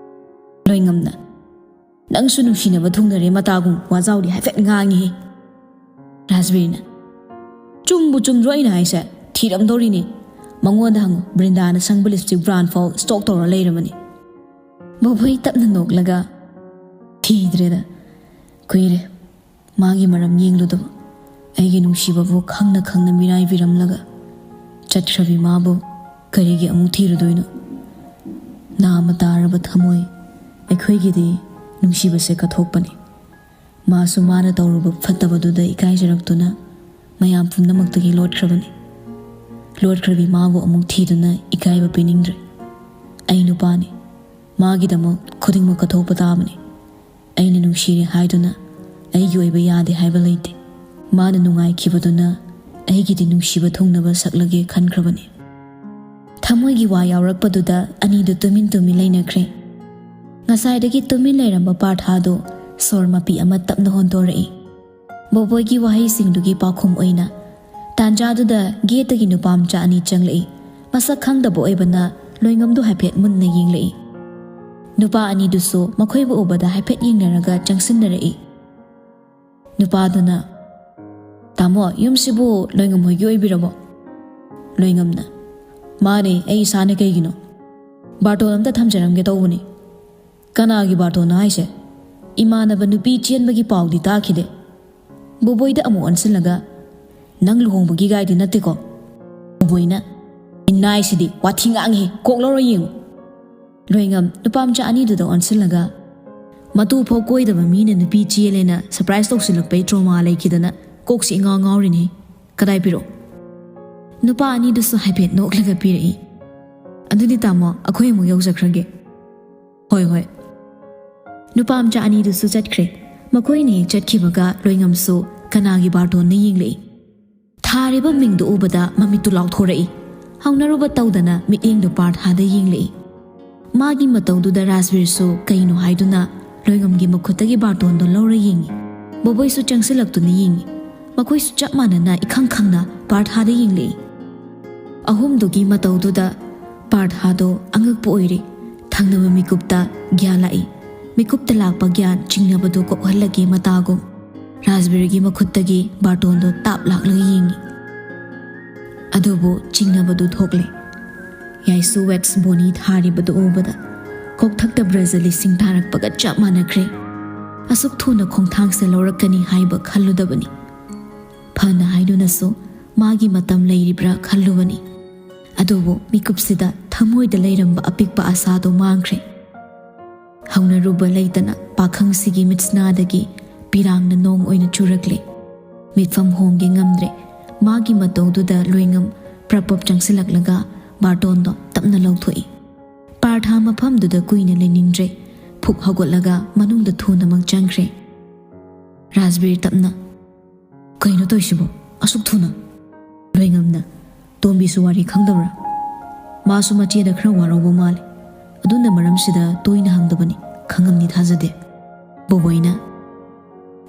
ꯂꯣꯏꯉꯝꯅ, "ꯅꯪꯁꯨ ꯅꯨꯡꯁꯤꯅꯕ ꯊꯨꯡꯅꯔꯦ ꯃꯇꯥꯒꯨꯝ ꯋꯥꯖꯥꯎꯗꯤ ꯍꯥꯏꯐꯦꯠ ꯉꯥꯡꯉꯤꯍꯦ꯫" ꯔꯥꯖꯕꯤꯔꯅ, "ꯆꯨꯝꯕꯨ ꯆꯨꯝꯗ꯭ꯔꯣ ꯑꯩꯅ ꯍꯥꯏꯁꯦ? ꯊꯤꯔꯝꯗꯧꯔꯤꯅꯤ꯫ ꯃꯉꯣꯟꯗ ꯍꯪꯉꯨ, ꯕ꯭ꯔꯤꯟꯗꯥꯅ ꯁꯪꯕ ꯂꯤꯞꯁꯇꯤꯛ ꯕ꯭ꯔꯥꯟ ꯐꯥꯎ ꯁ꯭ꯇꯣꯛ ꯇꯧꯔ ꯂꯩꯔꯕꯅꯤ꯫" ꯕꯣꯕꯣꯏ ꯇꯞꯅ ꯅꯣꯛꯂꯒ, "ꯊꯤꯗ꯭ꯔꯦꯗ꯫ ꯀꯨꯏꯔꯦ ꯃꯥꯒꯤ ꯃꯔꯝ ꯌꯦꯡꯂꯨꯗꯕ꯫ ꯑꯩꯒꯤ ꯅꯨꯡꯁꯤꯕꯕꯨ ꯈꯪꯅ ꯈꯪꯅ ꯃꯤꯔꯥꯏꯕꯤꯔꯝꯂꯒ ꯆꯠꯈ꯭ꯔꯕꯤ ꯃꯥꯕꯨ ꯀꯔꯤꯒꯤ ꯑꯃꯨꯛ ꯊꯤꯔꯨꯗꯣꯏꯅꯣ? ꯅꯥꯃ ꯇꯥꯔꯕ ꯊꯃꯣꯏ ꯑꯩꯈꯣꯏꯒꯤꯗꯤ ꯅꯨꯡꯁꯤꯕꯁꯦ ꯀꯠꯊꯣꯛꯄꯅꯤ꯫" ꯃꯥꯁꯨ ꯃꯥꯅ ꯇꯧꯔꯨꯕ ꯐꯠꯇꯕꯗꯨꯗ ꯏꯀꯥꯏꯖꯔꯛꯇꯨꯅ ꯃꯌꯥꯝ ꯄꯨꯝꯅꯃꯛꯇꯒꯤ ꯂꯣꯠꯈ꯭ꯔꯕꯅꯤ꯫ ꯂꯣꯠꯈ꯭ꯔꯕꯤ ꯃꯥꯕꯨ ꯑꯃꯨꯛ ꯊꯤꯗꯨꯅ ꯏꯀꯥꯏꯕ ꯄꯤꯅꯤꯡꯗ꯭ꯔꯦ꯫ ꯑꯩ ꯅꯨꯄꯥꯅꯤ, ꯃꯥꯒꯤꯗꯃꯛ ꯈꯨꯗꯤꯡꯃꯛ ꯀꯠꯊꯣꯛꯄ ꯇꯥꯕꯅꯤ꯫ ꯑꯩꯅ ꯅꯨꯡꯁꯤꯔꯦ ꯍꯥꯏꯗꯨꯅ ꯑꯩꯒꯤ ꯑꯣꯏꯕ ꯌꯥꯗꯦ ꯍꯥꯏꯕ ꯂꯩꯇꯦ꯫ ꯃꯥꯅ ꯅꯨꯡꯉꯥꯏꯈꯤꯕꯗꯨꯅ ꯑꯩꯒꯤꯗꯤ ꯅꯨꯡꯁꯤꯕ ꯊꯨꯡꯅꯕ ꯁꯛꯂꯒꯦ ꯈꯟꯈ꯭ꯔꯕꯅꯤ꯫ ꯊꯃꯣꯏꯒꯤ ꯋꯥ ꯌꯥꯎꯔꯛꯄꯗꯨꯗ ꯑꯅꯤꯗꯨ ꯇꯨꯃꯤꯟ ꯇꯨꯃꯤꯟ ꯂꯩꯅꯈ꯭ꯔꯦ꯫ ꯉꯁꯥꯏꯗꯒꯤ ꯇꯨꯃꯤꯟ ꯂꯩꯔꯝꯕ ꯄꯥꯔꯊꯥꯗꯨ ꯁꯣꯔ ꯃꯄꯤ ꯑꯃ ꯇꯞꯅ ꯍꯣꯟꯗꯣꯔꯛꯏ꯫ ꯕꯣꯕꯣꯏꯒꯤ ꯋꯥꯍꯩꯁꯤꯡꯗꯨꯒꯤ ꯄꯥꯎꯈꯨꯝ ꯑꯣꯏꯅ ꯇꯥꯟꯖꯥꯗꯨꯗ ꯒꯦꯠꯇꯒꯤ ꯅꯨꯄꯥ ꯃꯆꯥ ꯑꯅꯤ ꯆꯪꯂꯛꯏ꯫ ꯃꯁꯛ ꯈꯪꯗꯕ ꯑꯣꯏꯕꯅ ꯂꯣꯏꯉꯝꯗꯨ ꯍꯥꯏꯐꯦꯠ ꯃꯨꯟꯅ ꯌꯦꯡꯂꯛꯏ꯫ ꯅꯨꯄꯥ ꯑꯅꯤꯗꯨꯁꯨ ꯃꯈꯣꯏꯕꯨ ꯎꯕꯗ ꯍꯥꯏꯐꯦꯠ ꯌꯦꯡꯅꯔꯒ ꯆꯪꯁꯤꯟꯅꯔꯛꯏ꯫ ꯅꯨꯄꯥꯗꯨꯅ, "ꯇꯥꯃꯣ, ꯌꯨꯝꯁꯤꯕꯨ ꯂꯣꯏꯉꯝ ꯍꯣꯏꯒꯤ ꯑꯣꯏꯕꯤꯔꯕꯣ?" ꯂꯣꯏꯉꯝꯅ, "ꯃꯥꯅꯦ, ꯑꯩ ꯏꯁꯥꯅꯦ, ꯀꯩꯒꯤꯅꯣ?" "ꯕꯥꯔꯇꯣꯟ ꯑꯝꯇ ꯊꯝꯖꯔꯝꯒꯦ ꯇꯧꯕꯅꯤ꯫" "ꯀꯅꯥꯒꯤ ꯕꯥꯔꯇꯣꯟꯅꯣ ꯍꯥꯏꯁꯦ? ꯏꯃꯥꯟꯅꯕ ꯅꯨꯄꯤ ꯆꯦꯟꯕꯒꯤ ꯄꯥꯎꯗꯤ ꯇꯥꯈꯤꯗꯦ꯫" ꯕꯣꯕꯣꯏꯗ ꯑꯃꯨꯛ ꯑꯣꯟꯁꯤꯜꯂꯒ, "ꯅꯪ ꯂꯨꯍꯣꯡꯕꯒꯤ ꯒꯥꯏꯗꯤ ꯅꯠꯇꯦꯀꯣ?" ꯕꯣꯕꯣꯏꯅ, "ꯏꯅꯥꯏꯁꯤꯗꯤ ꯋꯥꯊꯤ ꯉꯥꯡꯉꯤ, ꯀꯣꯛ ꯂꯧꯔ ꯌꯦꯡꯉꯨ꯫" ꯂꯣꯏꯉꯝ ꯅꯨꯄꯥ ꯃꯆꯥ ꯑꯅꯤꯗꯨꯗ ꯑꯣꯟꯁꯤꯜꯂꯒ, "ꯃꯇꯨ ꯐꯥꯎ ꯀꯣꯏꯗꯕ ꯃꯤꯅ ꯅꯨꯄꯤ ꯆꯦꯜꯂꯦꯅ ꯁꯔꯄ꯭ꯔꯥꯏꯖ ꯇꯧꯁꯤꯜꯂꯛꯄꯩ ꯇ꯭ꯔꯣꯃꯥ ꯂꯩꯈꯤꯗꯅ ꯀꯣꯛꯁꯤ ꯏꯉꯥꯎ ꯉꯥꯎꯔꯤꯅꯦ꯫ ꯀꯗꯥꯏ ꯄꯤꯔꯛꯑꯣ?" ꯅꯨꯄꯥ ꯑꯅꯤꯗꯨꯁꯨ ꯍꯥꯏꯐꯦꯠ ꯅꯣꯛꯂꯒ ꯄꯤꯔꯛꯏ꯫ "ꯑꯗꯨꯗꯤ ꯇꯥꯃꯣ, ꯑꯩꯈꯣꯏ ꯑꯃꯨꯛ ꯌꯧꯖꯈ꯭ꯔꯒꯦ꯫" "ꯍꯣꯏ, ꯍꯣꯏ꯫" ꯅꯨꯄꯥ ꯃꯆꯥ ꯑꯅꯤꯗꯨꯁꯨ ꯆꯠꯈ꯭ꯔꯦ꯫ ꯃꯈꯣꯏꯅ ꯍꯦꯛ ꯆꯠꯈꯤꯕꯒ ꯂꯣꯏꯉꯝꯁꯨ ꯀꯅꯥꯒꯤ ꯕꯥꯔꯇꯣꯟꯅ ꯌꯦꯡꯂꯛꯏ꯫ ꯊꯥꯔꯤꯕ ꯃꯤꯡꯗꯨ ꯎꯕꯗ ꯃꯃꯤꯠꯇꯨ ꯂꯥꯎꯊꯣꯔꯛꯏ꯫ ꯍꯧꯅꯔꯨꯕ ꯇꯧꯗꯅ ꯃꯤꯠꯌꯦꯡꯗꯨ ꯄꯥꯔꯊꯥꯗ ꯌꯦꯡꯂꯛꯏ꯫ ꯃꯥꯒꯤ ꯃꯇꯧꯗꯨꯗ ꯔꯥꯖꯕꯤꯔꯁꯨ ꯀꯩꯅꯣ ꯍꯥꯏꯗꯨꯅ ꯂꯣꯏꯉꯝꯒꯤ ꯃꯈꯨꯠꯇꯒꯤ ꯕꯥꯔꯇꯣꯟꯗꯨ ꯂꯧꯔ ꯌꯦꯡꯉꯤ꯫ ꯕꯣꯕꯣꯏꯁꯨ ꯆꯪꯁꯤꯜꯂꯛꯇꯨꯅ ꯌꯦꯡꯉꯤ꯫ ꯃꯈꯣꯏꯁꯨ ꯆꯞ ꯃꯥꯟꯅꯅ ꯏꯈꯪ ꯈꯪꯅ ꯄꯥꯔꯊꯥꯗ ꯌꯦꯡꯂꯛꯏ꯫ ꯑꯍꯨꯝꯗꯨꯒꯤ ꯃꯇꯧꯗꯨꯗ ꯄꯥꯔꯊꯥꯗꯣ ꯑꯉꯛꯄ ꯑꯣꯏꯔꯦ꯫ ꯊꯪꯅꯕ ꯃꯤꯀꯨꯞꯇ ꯒ꯭ꯌꯥꯟ ꯂꯥꯛꯏ꯫ ꯃꯤꯀꯨꯞꯇ ꯂꯥꯛꯄ ꯒ꯭ꯌꯥꯟ ꯆꯤꯡꯅꯕꯗꯨ ꯀꯣꯛꯍꯜꯂꯒꯦ ꯃꯇꯥꯒꯨꯝ꯫ ꯔꯥꯖꯕꯤꯔꯒꯤ ꯃꯈꯨꯠꯇꯒꯤ ꯕꯥꯔꯇꯣꯟꯗꯣ ꯇꯥꯞ ꯂꯥꯛꯂꯒ ꯌꯦꯡꯉꯤ꯫ ꯑꯗꯨꯕꯨ ꯆꯤꯡꯅꯕꯗꯨ ꯊꯣꯛꯂꯦ꯫ ꯌꯥꯏꯁꯨ ꯋꯦꯠꯁ ꯕꯣꯅꯤ ꯊꯥꯔꯤꯕꯗꯨ ꯎꯕꯗ ꯀꯣꯛꯊꯛꯇ ꯕ꯭ꯔꯖ ꯂꯤꯁꯤꯡ ꯊꯥꯔꯛꯄꯒ ꯆꯞ ꯃꯥꯟꯅꯈ꯭ꯔꯦ꯫ ꯑꯁꯨꯛ ꯊꯨꯅ ꯈꯣꯡꯊꯥꯡꯁꯦ ꯂꯧꯔꯛꯀꯅꯤ ꯍꯥꯏꯕ ꯈꯜꯂꯨꯗꯕꯅꯤ꯫ ꯐꯅ ꯍꯥꯏꯗꯨꯅꯁꯨ ꯃꯥꯒꯤ ꯃꯇꯝ ꯂꯩꯔꯤꯕ꯭ꯔꯥ ꯈꯜꯂꯨꯕꯅꯤ꯫ ꯑꯗꯨꯕꯨ ꯃꯤꯀꯨꯞꯁꯤꯗ ꯊꯃꯣꯏꯗ ꯂꯩꯔꯝꯕ ꯑꯄꯤꯛꯄ ꯑꯁꯥꯗꯣ ꯃꯥꯡꯈ꯭ꯔꯦ꯫ ꯍꯧꯅꯔꯨꯕ ꯂꯩꯇꯅ ꯄꯥꯈꯪꯁꯤꯒꯤ ꯃꯤꯠꯁꯅꯥꯗꯒꯤ ꯄꯤꯔꯥꯡꯅ ꯅꯣꯡ ꯑꯣꯏꯅ ꯆꯨꯔꯛꯂꯦ꯫ ꯃꯤꯠꯐꯝ ꯍꯣꯡꯒꯦ ꯉꯝꯗ꯭ꯔꯦ꯫ ꯃꯥꯒꯤ ꯃꯇꯧꯗꯨꯗ ꯂꯣꯏꯉꯝ ꯄ꯭ꯔꯞ ꯄ꯭ꯔꯞ ꯆꯪꯁꯤꯜꯂꯛꯂꯒ ꯕꯥꯔꯇꯣꯟꯗꯣ ꯇꯞꯅ ꯂꯧꯊꯣꯛꯏ꯫ ꯄꯥꯔꯊꯥ ꯃꯐꯝꯗꯨꯗ ꯀꯨꯏꯅ ꯂꯩꯅꯤꯡꯗ꯭ꯔꯦ꯫ ꯐꯨꯛ ꯍꯧꯒꯠꯂꯒ ꯃꯅꯨꯡꯗ ꯊꯨꯅꯃꯛ ꯆꯪꯈ꯭ꯔꯦ꯫ ꯔꯥꯖꯕꯤꯔ ꯇꯞꯅ, "ꯀꯩꯅꯣ ꯇꯧꯔꯤꯁꯤꯕꯣ? ꯑꯁꯨꯛ ꯊꯨꯅ?" ꯂꯣꯏꯉꯝꯅ, "ꯇꯣꯝꯕꯤꯁꯨ ꯋꯥꯔꯤ ꯈꯪꯗꯕ꯭ꯔꯥ? ꯃꯥꯁꯨ ꯃꯆꯦꯗ ꯈꯔ ꯋꯥꯔꯧꯕ ꯃꯥꯜꯂꯦ꯫ ꯑꯗꯨꯅ ꯃꯔꯝꯁꯤꯗ ꯇꯣꯏꯅ ꯍꯪꯗꯕꯅꯤ꯫ ꯈꯪꯉꯝꯅꯤ ꯊꯥꯖꯗꯦ꯫" ꯕꯣꯕꯣꯏꯅ,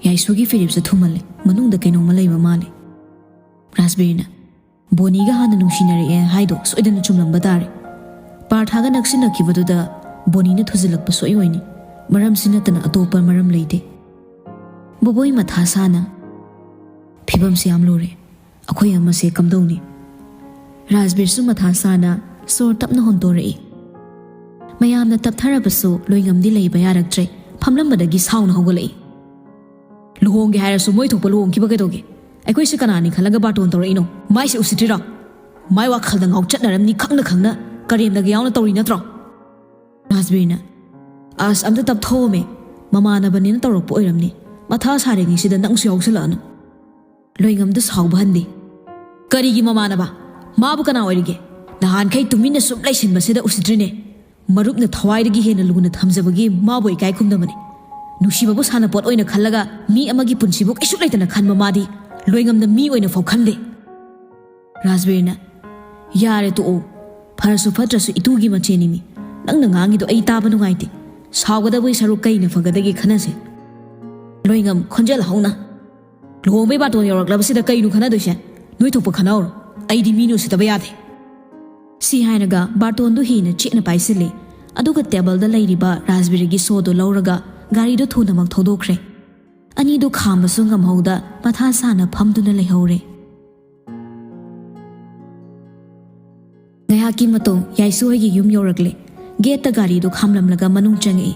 "ꯌꯥꯏꯁꯨꯒꯤ ꯐꯤꯔꯦꯞꯁꯦ ꯊꯨꯃꯜꯂꯦ꯫ ꯃꯅꯨꯡꯗ ꯀꯩꯅꯣꯝꯃ ꯂꯩꯕ ꯃꯥꯜꯂꯦ꯫" ꯔꯥꯖꯕꯤꯔꯅ, "ꯕꯣꯅꯤꯒ ꯍꯥꯟꯅ ꯅꯨꯡꯁꯤꯅꯔꯛꯑꯦ ꯍꯥꯏꯗꯣ ꯁꯣꯏꯗꯅ ꯆꯨꯝꯂꯝꯕ ꯇꯥꯔꯦ꯫ ꯄꯥꯔꯊꯥꯒ ꯅꯛꯁꯤꯟꯅꯈꯤꯕꯗꯨꯗ ꯕꯣꯅꯤꯅ ꯊꯨꯖꯤꯜꯂꯛꯄ ꯁꯣꯏ ꯑꯣꯏꯅꯤ꯫ ꯃꯔꯝꯁꯤ ꯅꯠꯇꯅ ꯑꯇꯣꯞꯄ ꯃꯔꯝ ꯂꯩꯇꯦ꯫" ꯕꯣꯕꯣꯏ ꯃꯊꯥ ꯁꯥꯅ, "ꯐꯤꯕꯝꯁꯤ ꯌꯥꯝ ꯂꯨꯔꯦ꯫ ꯑꯩꯈꯣꯏ ꯑꯃꯁꯦ ꯀꯝꯗꯧꯅꯤ?" ꯔꯥꯖꯕꯤꯔꯁꯨ ꯃꯊꯥ ꯁꯥꯅ ꯁꯣꯔ ꯇꯞꯅ ꯍꯣꯟꯗꯣꯔꯛꯏ꯫ ꯃꯌꯥꯝꯅ ꯇꯞꯊꯔꯕꯁꯨ ꯂꯣꯏꯉꯝꯗꯤ ꯂꯩꯕ ꯌꯥꯔꯛꯇ꯭ꯔꯦ꯫ ꯐꯝꯂꯝꯕꯗꯒꯤ ꯁꯥꯎꯅ ꯍꯧꯒꯠꯂꯛꯏ꯫ "ꯂꯨꯍꯣꯡꯒꯦ ꯍꯥꯏꯔꯁꯨ ꯃꯣꯏ ꯊꯣꯛꯄ ꯂꯨꯍꯣꯡꯈꯤꯕ ꯀꯩꯗꯧꯒꯦ? ꯑꯩꯈꯣꯏꯁꯦ ꯀꯅꯥꯅꯤ ꯈꯜꯂꯒ ꯕꯥꯔꯇꯣꯟ ꯇꯧꯔꯛꯏꯅꯣ? ꯃꯥꯏꯁꯦ ꯎꯁꯤꯠꯇ꯭ꯔꯤꯔꯣ? ꯃꯥꯏ ꯋꯥꯈꯜꯗ ꯉꯥꯎꯆꯠꯅꯔꯝꯅꯤ ꯈꯪꯅ ꯈꯪꯅ꯫ ꯀꯔꯦꯝꯅꯒꯦ ꯌꯥꯎꯅ ꯇꯧꯔꯤ ꯅꯠꯇ꯭ꯔꯣ?" ꯔꯥꯖꯕꯤꯔꯅ, "ꯑꯁ, ꯑꯝꯇ ꯇꯞꯊꯣꯛꯑꯝꯃꯦ꯫ ꯃꯃꯥꯟꯅꯕꯅꯦꯅ ꯇꯧꯔꯛꯄ ꯑꯣꯏꯔꯝꯅꯤ꯫ ꯃꯊꯥ ꯁꯥꯔꯤꯉꯩꯁꯤꯗ ꯅꯪꯁꯨ ꯌꯥꯎꯁꯜꯂꯛꯑꯅꯨ꯫" ꯂꯣꯏꯉꯝꯗꯨ ꯁꯥꯎꯕ ꯍꯟꯗꯦ꯫ "ꯀꯔꯤꯒꯤ ꯃꯃꯥꯟꯅꯕ? ꯃꯥꯕꯨ ꯀꯅꯥ ꯑꯣꯏꯔꯤꯒꯦ? ꯅꯍꯥꯟꯈꯩ ꯇꯨꯃꯤꯟꯅ ꯁꯨꯝ ꯂꯩꯁꯤꯟꯕꯁꯤꯗ ꯎꯁꯤꯠꯇ꯭ꯔꯤꯅꯦ꯫ ꯃꯔꯨꯞꯅ ꯊꯋꯥꯏꯗꯒꯤ ꯍꯦꯟꯅ ꯂꯨꯅ ꯊꯝꯖꯕꯒꯤ ꯃꯥꯕꯨ ꯏꯀꯥꯏ ꯈꯨꯝꯅꯕꯅꯤ꯫ ꯅꯨꯡꯁꯤꯕꯕꯨ ꯁꯥꯟꯅꯄꯣꯠ ꯑꯣꯏꯅ ꯈꯜꯂꯒ ꯃꯤ ꯑꯃꯒꯤ ꯄꯨꯟꯁꯤꯕꯨ ꯀꯩꯁꯨ ꯂꯩꯇꯅ ꯈꯟꯕ ꯃꯥꯗꯤ ꯂꯣꯏꯉꯝꯅ ꯃꯤ ꯑꯣꯏꯅ ꯐꯥꯎ ꯈꯟꯗꯦ꯫" ꯔꯥꯖꯕꯤꯔꯅ, "ꯌꯥꯔꯦ, ꯇꯣꯛꯑꯣ꯫ ꯐꯔꯁꯨ ꯐꯠꯇ꯭ꯔꯁꯨ ꯏꯇꯨꯒꯤ ꯃꯆꯦꯅꯤꯃꯤ꯫ ꯅꯪꯅ ꯉꯥꯡꯉꯤꯗꯣ ꯑꯩ ꯇꯥꯕ ꯅꯨꯡꯉꯥꯏꯇꯦ꯫ ꯁꯥꯎꯒꯗꯕꯒꯤ ꯁꯔꯨꯛ ꯀꯩꯅ ꯐꯒꯗꯒꯦ ꯈꯟꯅꯁꯦ꯫" ꯂꯣꯏꯉꯝ ꯈꯣꯟꯖꯦꯜ ꯍꯧꯅ, "ꯂꯨꯍꯣꯡꯕꯩ ꯕꯥꯇꯣꯟ ꯌꯧꯔꯛꯂꯕꯁꯤꯗ ꯀꯩꯅꯣ ꯈꯟꯅꯗꯣꯏꯁꯦ? ꯅꯣꯏ ꯊꯣꯛꯄ ꯈꯟꯅꯍꯧꯔꯣ꯫ ꯑꯩꯗꯤ ꯃꯤ ꯅꯨꯡꯁꯤꯗꯕ ꯌꯥꯗꯦ꯫" ꯁꯤ ꯍꯥꯏꯔꯒ ꯕꯥꯔꯇꯣꯟꯗꯨ ꯍꯦꯟꯅ ꯆꯦꯠꯅ ꯄꯥꯏꯁꯤꯜꯂꯤ꯫ ꯑꯗꯨꯒ ꯇꯦꯕꯜꯗ ꯂꯩꯔꯤꯕ ꯔꯥꯖꯕꯤꯔꯒꯤ ꯁꯣꯗꯨ ꯂꯧꯔꯒ ꯒꯥꯔꯤꯗꯨ ꯊꯨꯅꯃꯛ ꯊꯧꯗꯣꯛꯈ꯭ꯔꯦ꯫ ꯑꯅꯤꯗꯨ ꯈꯥꯝꯕꯁꯨ ꯉꯝꯍꯧꯗ ꯃꯊꯥ ꯁꯥꯅ ꯐꯝꯗꯨꯅ ꯂꯩꯍꯧꯔꯦ꯫ ꯉꯥꯏꯍꯥꯛꯀꯤ ꯃꯇꯨꯡ ꯌꯥꯏꯁꯨ ꯍꯣꯏꯒꯤ ꯌꯨꯝ ꯌꯧꯔꯛꯂꯦ꯫ ꯒꯦꯠꯇ ꯒꯥꯔꯤꯗꯨ ꯈꯥꯝꯂꯝꯂꯒ ꯃꯅꯨꯡ ꯆꯪꯉꯛꯏ꯫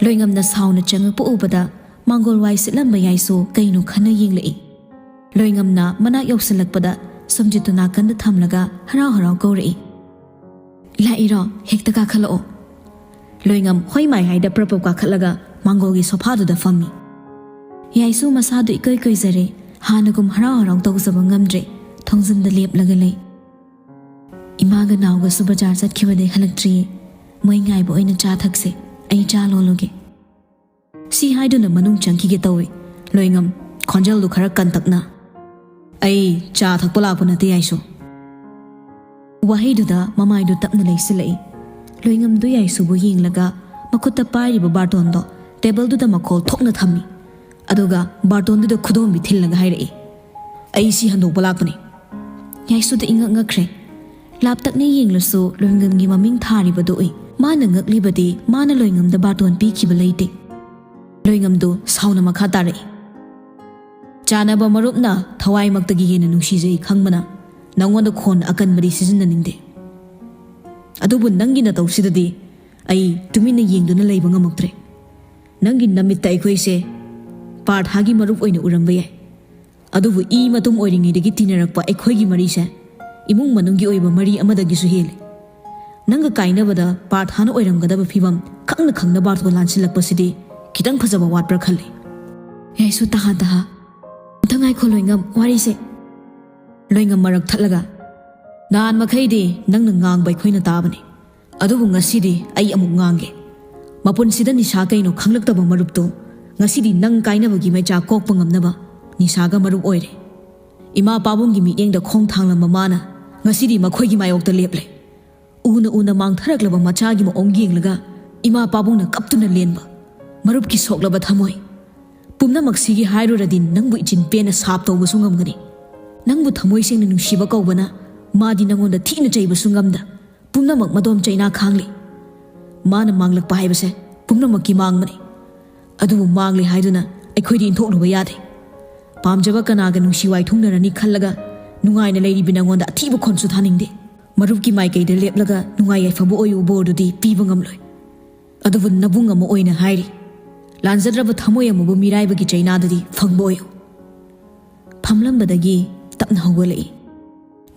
ꯂꯣꯏꯉꯝꯅ ꯁꯥꯎꯅ ꯆꯪꯉꯛꯄ ꯎꯕꯗ ꯃꯥꯡꯒꯣꯜ ꯋꯥꯏ ꯁꯤꯠꯂꯝꯕ ꯌꯥꯏꯁꯨ ꯀꯩꯅꯣ ꯈꯟꯅ ꯌꯦꯡꯂꯛꯏ꯫ ꯂꯣꯏꯉꯝꯅ ꯃꯅꯥꯛ ꯌꯧꯁꯤꯜꯂꯛꯄꯗ ꯁꯨꯝꯖꯤꯠꯇꯨ ꯅꯥꯀꯟꯗ ꯊꯝꯂꯒ ꯍꯔꯥꯎ ꯍꯔꯥꯎ ꯀꯧꯔꯛꯏ, "ꯂꯥꯛꯏꯔꯣ? ꯍꯦꯛꯇ ꯀꯥꯈꯠꯂꯛꯑꯣ꯫" ꯂꯣꯏꯉꯝ ꯍꯣꯏ ꯃꯥꯏ ꯍꯥꯏꯗ ꯄ꯭ꯔꯞ ꯄ꯭ꯔꯞ ꯀꯥꯈꯠꯂꯒ ꯃꯥꯡꯒꯣꯜꯒꯤ ꯁꯣꯐꯥꯗꯨꯗ ꯐꯝꯃꯤ꯫ ꯌꯥꯏꯁꯨ ꯃꯁꯥꯗꯨ ꯏꯀꯣꯏ ꯀꯣꯏꯖꯔꯦ꯫ ꯍꯥꯟꯅꯒꯨꯝ ꯍꯔꯥꯎ ꯍꯔꯥꯎ ꯇꯧꯖꯕ ꯉꯝꯗ꯭ꯔꯦ꯫ ꯊꯣꯡꯖꯤꯟꯗ ꯂꯦꯞꯂꯒ ꯂꯩ꯫ ꯏꯃꯥꯒ ꯅꯥꯎꯒꯁꯨ ꯕꯖꯥꯔ ꯆꯠꯈꯤꯕꯗꯩ ꯍꯜꯂꯛꯇ꯭ꯔꯤꯌꯦ꯫ ꯃꯣꯏ ꯉꯥꯏꯕ ꯑꯣꯏꯅ ꯆꯥ ꯊꯛꯁꯦ꯫ ꯑꯩ ꯆꯥ ꯂꯣꯜꯂꯨꯒꯦ꯫ ꯁꯤ ꯍꯥꯏꯗꯨꯅ ꯃꯅꯨꯡ ꯆꯪꯈꯤꯒꯦ ꯇꯧꯏ꯫ ꯂꯣꯏꯉꯝ, ꯈꯣꯟꯖꯦꯜꯗꯨ ꯈꯔ ꯀꯟꯇꯛꯅ, "ꯑꯩ ꯆꯥ ꯊꯛꯄ ꯂꯥꯛꯄ ꯅꯠꯇꯦ, ꯌꯥꯏꯁꯨ"꯫ ꯋꯥꯍꯩꯗꯨꯗ ꯃꯃꯥꯏꯗꯨ ꯇꯞꯅ ꯂꯩꯁꯤꯜꯂꯛꯏ꯫ ꯂꯣꯏꯉꯝꯗꯨ ꯌꯥꯏꯁꯨꯕꯨ ꯌꯦꯡꯂꯒ ꯃꯈꯨꯠꯇ ꯄꯥꯏꯔꯤꯕ ꯕꯥꯔꯇꯣꯟꯗꯣ ꯇꯦꯕꯜꯗꯨꯗ ꯃꯈꯣꯜ ꯊꯣꯛꯅ ꯊꯝꯃꯤ꯫ ꯑꯗꯨꯒ ꯕꯥꯔꯇꯣꯟꯗꯨꯗ ꯈꯨꯗꯣꯝꯕꯤ ꯊꯤꯜꯂꯒ ꯍꯥꯏꯔꯛꯏ, "ꯑꯩ ꯁꯤ ꯍꯟꯗꯣꯛꯄ ꯂꯥꯛꯄꯅꯤ"꯫ ꯌꯥꯏꯁꯨꯗ ꯏꯉꯛ ꯉꯛꯈ꯭ꯔꯦ꯫ ꯂꯥꯞꯇꯛꯅ ꯌꯦꯡꯂꯁꯨ ꯂꯣꯏꯉꯝꯒꯤ ꯃꯃꯤꯡ ꯊꯥꯔꯤꯕꯗꯨ ꯎꯏ꯫ ꯃꯥꯅ ꯉꯛꯂꯤꯕꯗꯤ ꯃꯥꯅ ꯂꯣꯏꯉꯝꯗ ꯕꯥꯔꯇꯣꯟ ꯄꯤꯈꯤꯕ ꯂꯩꯇꯦ꯫ ꯂꯣꯏꯉꯝꯗꯨ ꯁꯥꯎꯅ ꯃꯈꯥ ꯇꯥꯔꯛꯏ, "ꯆꯥꯟꯅꯕ ꯃꯔꯨꯞꯅ ꯊꯋꯥꯏꯃꯛꯇꯒꯤ ꯍꯦꯟꯅ ꯅꯨꯡꯁꯤꯖꯩ ꯈꯪꯕꯅ ꯅꯪꯉꯣꯟꯗ ꯈꯣꯟ ꯑꯀꯟꯕꯗꯤ ꯁꯤꯖꯤꯟꯅꯅꯤꯡꯗꯦ꯫ ꯑꯗꯨꯕꯨ ꯅꯪꯒꯤ ꯅꯇꯧꯁꯤꯗꯗꯤ ꯑꯩ ꯇꯨꯃꯤꯟꯅ ꯌꯦꯡꯗꯨꯅ ꯂꯩꯕ ꯉꯝꯃꯛꯇ꯭ꯔꯦ꯫ ꯅꯪꯒꯤ ꯅꯃꯤꯠꯇ ꯑꯩꯈꯣꯏꯁꯦ ꯄꯥꯔꯊꯥꯒꯤ ꯃꯔꯨꯞ ꯑꯣꯏꯅ ꯎꯔꯝꯕ ꯌꯥꯏ, ꯑꯗꯨꯕꯨ ꯏ ꯃꯇꯨꯝ ꯑꯣꯏꯔꯤꯉꯩꯗꯒꯤ ꯇꯤꯟꯅꯔꯛꯄ ꯑꯩꯈꯣꯏꯒꯤ ꯃꯔꯤꯁꯦ ꯏꯃꯨꯡ ꯃꯅꯨꯡꯒꯤ ꯑꯣꯏꯕ ꯃꯔꯤ ꯑꯃꯗꯒꯤꯁꯨ ꯍꯦꯜꯂꯤ꯫ ꯅꯪꯒ ꯀꯥꯏꯅꯕꯗ ꯄꯥꯔꯊꯥꯅ ꯑꯣꯏꯔꯝꯒꯗꯕ ꯐꯤꯕꯝ ꯈꯪꯅ ꯈꯪꯅ ꯕꯥꯔꯇꯣꯟ ꯂꯥꯟꯁꯤꯜꯂꯛꯄꯁꯤꯗꯤ ꯈꯤꯇꯪ ꯐꯖꯕ ꯋꯥꯠꯄ꯭ꯔꯥ ꯈꯜꯂꯤ"꯫ ꯌꯥꯏꯁꯨ, "ꯇꯍꯥ ꯇꯍꯥ, ꯑꯝꯇ ꯉꯥꯏꯈꯣ ꯂꯣꯏꯉꯝ, ꯋꯥꯔꯤꯁꯦ"꯫ ꯂꯣꯏꯉꯝ ꯃꯔꯛ ꯊꯠꯂꯒ, "ꯅꯍꯥꯟ ꯃꯈꯩꯗꯤ ꯅꯪꯅ ꯉꯥꯡꯕ ꯑꯩꯈꯣꯏꯅ ꯇꯥꯕꯅꯤ, ꯑꯗꯨꯕꯨ ꯉꯁꯤꯗꯤ ꯑꯩ ꯑꯃꯨꯛ ꯉꯥꯡꯒꯦ꯫ ꯃꯄꯨꯟꯁꯤꯗ ꯅꯤꯁꯥ ꯀꯩꯅꯣ ꯈꯪꯂꯛꯇꯕ ꯃꯔꯨꯞꯇꯨ ꯉꯁꯤꯗꯤ ꯅꯪ ꯀꯥꯏꯅꯕꯒꯤ ꯃꯩꯆꯥꯛ ꯀꯣꯛꯄ ꯉꯝꯅꯕ ꯅꯤꯁꯥꯒ ꯃꯔꯨꯞ ꯑꯣꯏꯔꯦ꯫ ꯏꯃꯥ ꯄꯥꯕꯨꯡꯒꯤ ꯃꯤꯠꯌꯦꯡꯗ ꯈꯣꯡ ꯊꯥꯡꯂꯝꯕ ꯃꯥꯅ ꯉꯁꯤꯗꯤ ꯃꯈꯣꯏꯒꯤ ꯃꯥꯌꯣꯛꯇ ꯂꯦꯞꯂꯦ꯫ ꯎꯅ ꯎꯅ ꯃꯥꯡꯊꯔꯛꯂꯕ ꯃꯆꯥꯒꯤ ꯃꯑꯣꯡ ꯌꯦꯡꯂꯒ ꯏꯃꯥ ꯄꯥꯕꯨꯡꯅ ꯀꯞꯇꯨꯅ ꯂꯦꯟꯕ꯫ ꯃꯔꯨꯞꯀꯤ ꯁꯣꯛꯂꯕ ꯊꯃꯣꯏ꯫ ꯄꯨꯝꯅꯃꯛꯁꯤꯒꯤ ꯍꯥꯏꯔꯨꯔꯗꯤ ꯅꯪꯕꯨ ꯏꯆꯤꯟ ꯄꯦꯟꯅ ꯁꯥꯞ ꯇꯧꯕꯁꯨ ꯉꯝꯒꯅꯤ꯫ ꯅꯪꯕꯨ ꯊꯃꯣꯏ ꯁꯦꯡꯅ ꯅꯨꯡꯁꯤꯕ ꯀꯧꯕꯅ ꯃꯥꯗꯤ ꯅꯪꯉꯣꯟꯗ ꯊꯤꯅ ꯆꯩꯕꯁꯨ ꯉꯝꯗ ꯄꯨꯝꯅꯃꯛ ꯃꯗꯣꯝ ꯆꯩꯅꯥ ꯈꯥꯡꯂꯤ꯫ ꯃꯥꯅ ꯃꯥꯡꯂꯛꯄ ꯍꯥꯏꯕꯁꯦ ꯄꯨꯝꯅꯃꯛꯀꯤ ꯃꯥꯡꯕꯅꯤ꯫ ꯑꯗꯨꯕꯨ ꯃꯥꯡꯂꯦ ꯍꯥꯏꯗꯨꯅ ꯑꯩꯈꯣꯏꯗꯤ ꯏꯟꯊꯣꯛꯂꯨꯕ ꯌꯥꯗꯦ꯫ ꯄꯥꯝꯖꯕ ꯀꯅꯥꯒ ꯅꯨꯡꯁꯤ ꯋꯥꯏꯊꯨꯡꯅꯔꯅꯤ ꯈꯜꯂꯒ ꯅꯨꯡꯉꯥꯏꯅ ꯂꯩꯔꯤꯕꯤ ꯅꯪꯉꯣꯟꯗ ꯑꯊꯤꯕ ꯈꯣꯟꯁꯨ ꯊꯥꯅꯤꯡꯗꯦ꯫ ꯃꯔꯨꯞꯀꯤ ꯃꯥꯏꯀꯩꯗ ꯂꯦꯞꯂꯒ ꯅꯨꯡꯉꯥꯏ ꯌꯥꯏꯐꯕ ꯑꯣꯏꯌꯨ ꯕꯣꯔꯗꯨꯗꯤ ꯄꯤꯕ ꯉꯝꯂꯣꯏ꯫ ꯑꯗꯨꯕꯨ ꯅꯕꯨꯡ ꯑꯃ ꯑꯣꯏꯅ ꯍꯥꯏꯔꯤ, ꯂꯥꯟꯖꯗ꯭ꯔꯕ ꯊꯃꯣꯏ ꯑꯃꯕꯨ ꯃꯤꯔꯥꯏꯕꯒꯤ ꯆꯩꯅꯥꯗꯨꯗꯤ ꯐꯪꯕ ꯑꯣꯏꯌꯨ"꯫ ꯐꯝꯂꯝꯕꯗꯒꯤ ꯇꯞꯅ ꯍꯧꯒꯠꯂꯛꯏ꯫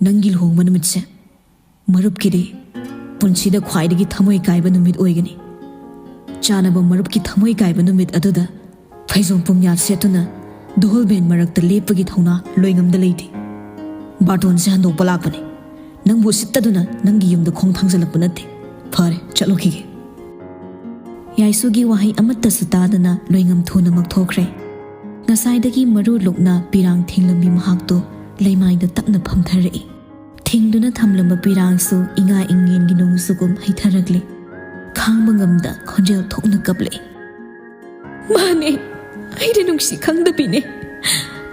"ꯅꯪꯒꯤ ꯂꯨꯍꯣꯡꯕ ꯅꯨꯃꯤꯠꯁꯦ ꯃꯔꯨꯞꯀꯤꯗꯤ ꯄꯨꯟꯁꯤꯗ ꯈ꯭ꯋꯥꯏꯗꯒꯤ ꯊꯃꯣꯏ ꯀꯥꯏꯕ ꯅꯨꯃꯤꯠ ꯑꯣꯏꯒꯅꯤ꯫ ꯆꯥꯟꯅꯕ ꯃꯔꯨꯞꯀꯤ ꯊꯃꯣꯏ ꯀꯥꯏꯕ ꯅꯨꯃꯤꯠ ꯑꯗꯨꯗ ꯐꯩꯖꯣꯝ ꯄꯨꯝꯌꯥꯠ ꯁꯦꯠꯇꯨꯅ ꯙꯣꯜ ꯕꯦꯟ ꯃꯔꯛꯇ ꯂꯦꯞꯄꯒꯤ ꯊꯧꯅꯥ ꯂꯣꯏꯉꯝꯗ ꯂꯩꯇꯦ꯫ ꯕꯥꯔꯇꯣꯟꯁꯦ ꯍꯟꯗꯣꯛꯄ ꯂꯥꯛꯄꯅꯦ꯫ ꯅꯪꯕꯨ ꯎꯁꯤꯠꯇꯗꯨꯅ ꯅꯪꯒꯤ ꯌꯨꯝꯗ ꯈꯣꯡ ꯊꯥꯡꯖꯜꯂꯛꯄ ꯅꯠꯇꯦ꯫ ꯐꯔꯦ, ꯆꯠꯂꯨꯈꯤꯒꯦ꯫ ꯌꯥꯏꯁꯨꯒꯤ ꯋꯥꯍꯩ ꯑꯃꯠꯇꯁꯨ ꯇꯥꯗꯅ ꯂꯣꯏꯉꯝ ꯊꯨꯅꯃꯛ ꯊꯣꯛꯈ꯭ꯔꯦ꯫ ꯉꯁꯥꯏꯗꯒꯤ ꯃꯔꯨ ꯂꯨꯛꯅ ꯄꯤꯔꯥꯡ ꯊꯤꯡꯂꯝꯃꯤ ꯃꯍꯥꯛꯇꯨ ꯂꯩꯃꯥꯏꯗ ꯇꯞꯅ ꯐꯝꯊꯔꯛꯏ꯫ ꯊꯤꯡꯗꯨꯅ ꯊꯝꯂꯝꯕ ꯄꯤꯔꯥꯡꯁꯨ ꯏꯉꯥ ꯏꯉꯦꯟꯒꯤ ꯅꯣꯡꯖꯨꯒꯨꯝ ꯍꯩꯊꯔꯛꯂꯦ꯫ ꯈꯥꯡꯕ ꯉꯝꯗ ꯈꯣꯟꯖꯦꯜ ꯊꯣꯛꯅ ꯀꯞꯂꯛꯏ꯫ ꯃꯥꯅꯦ, ꯑꯩꯅ ꯅꯨꯡꯁꯤ ꯈꯪꯗꯕꯤꯅꯦ꯫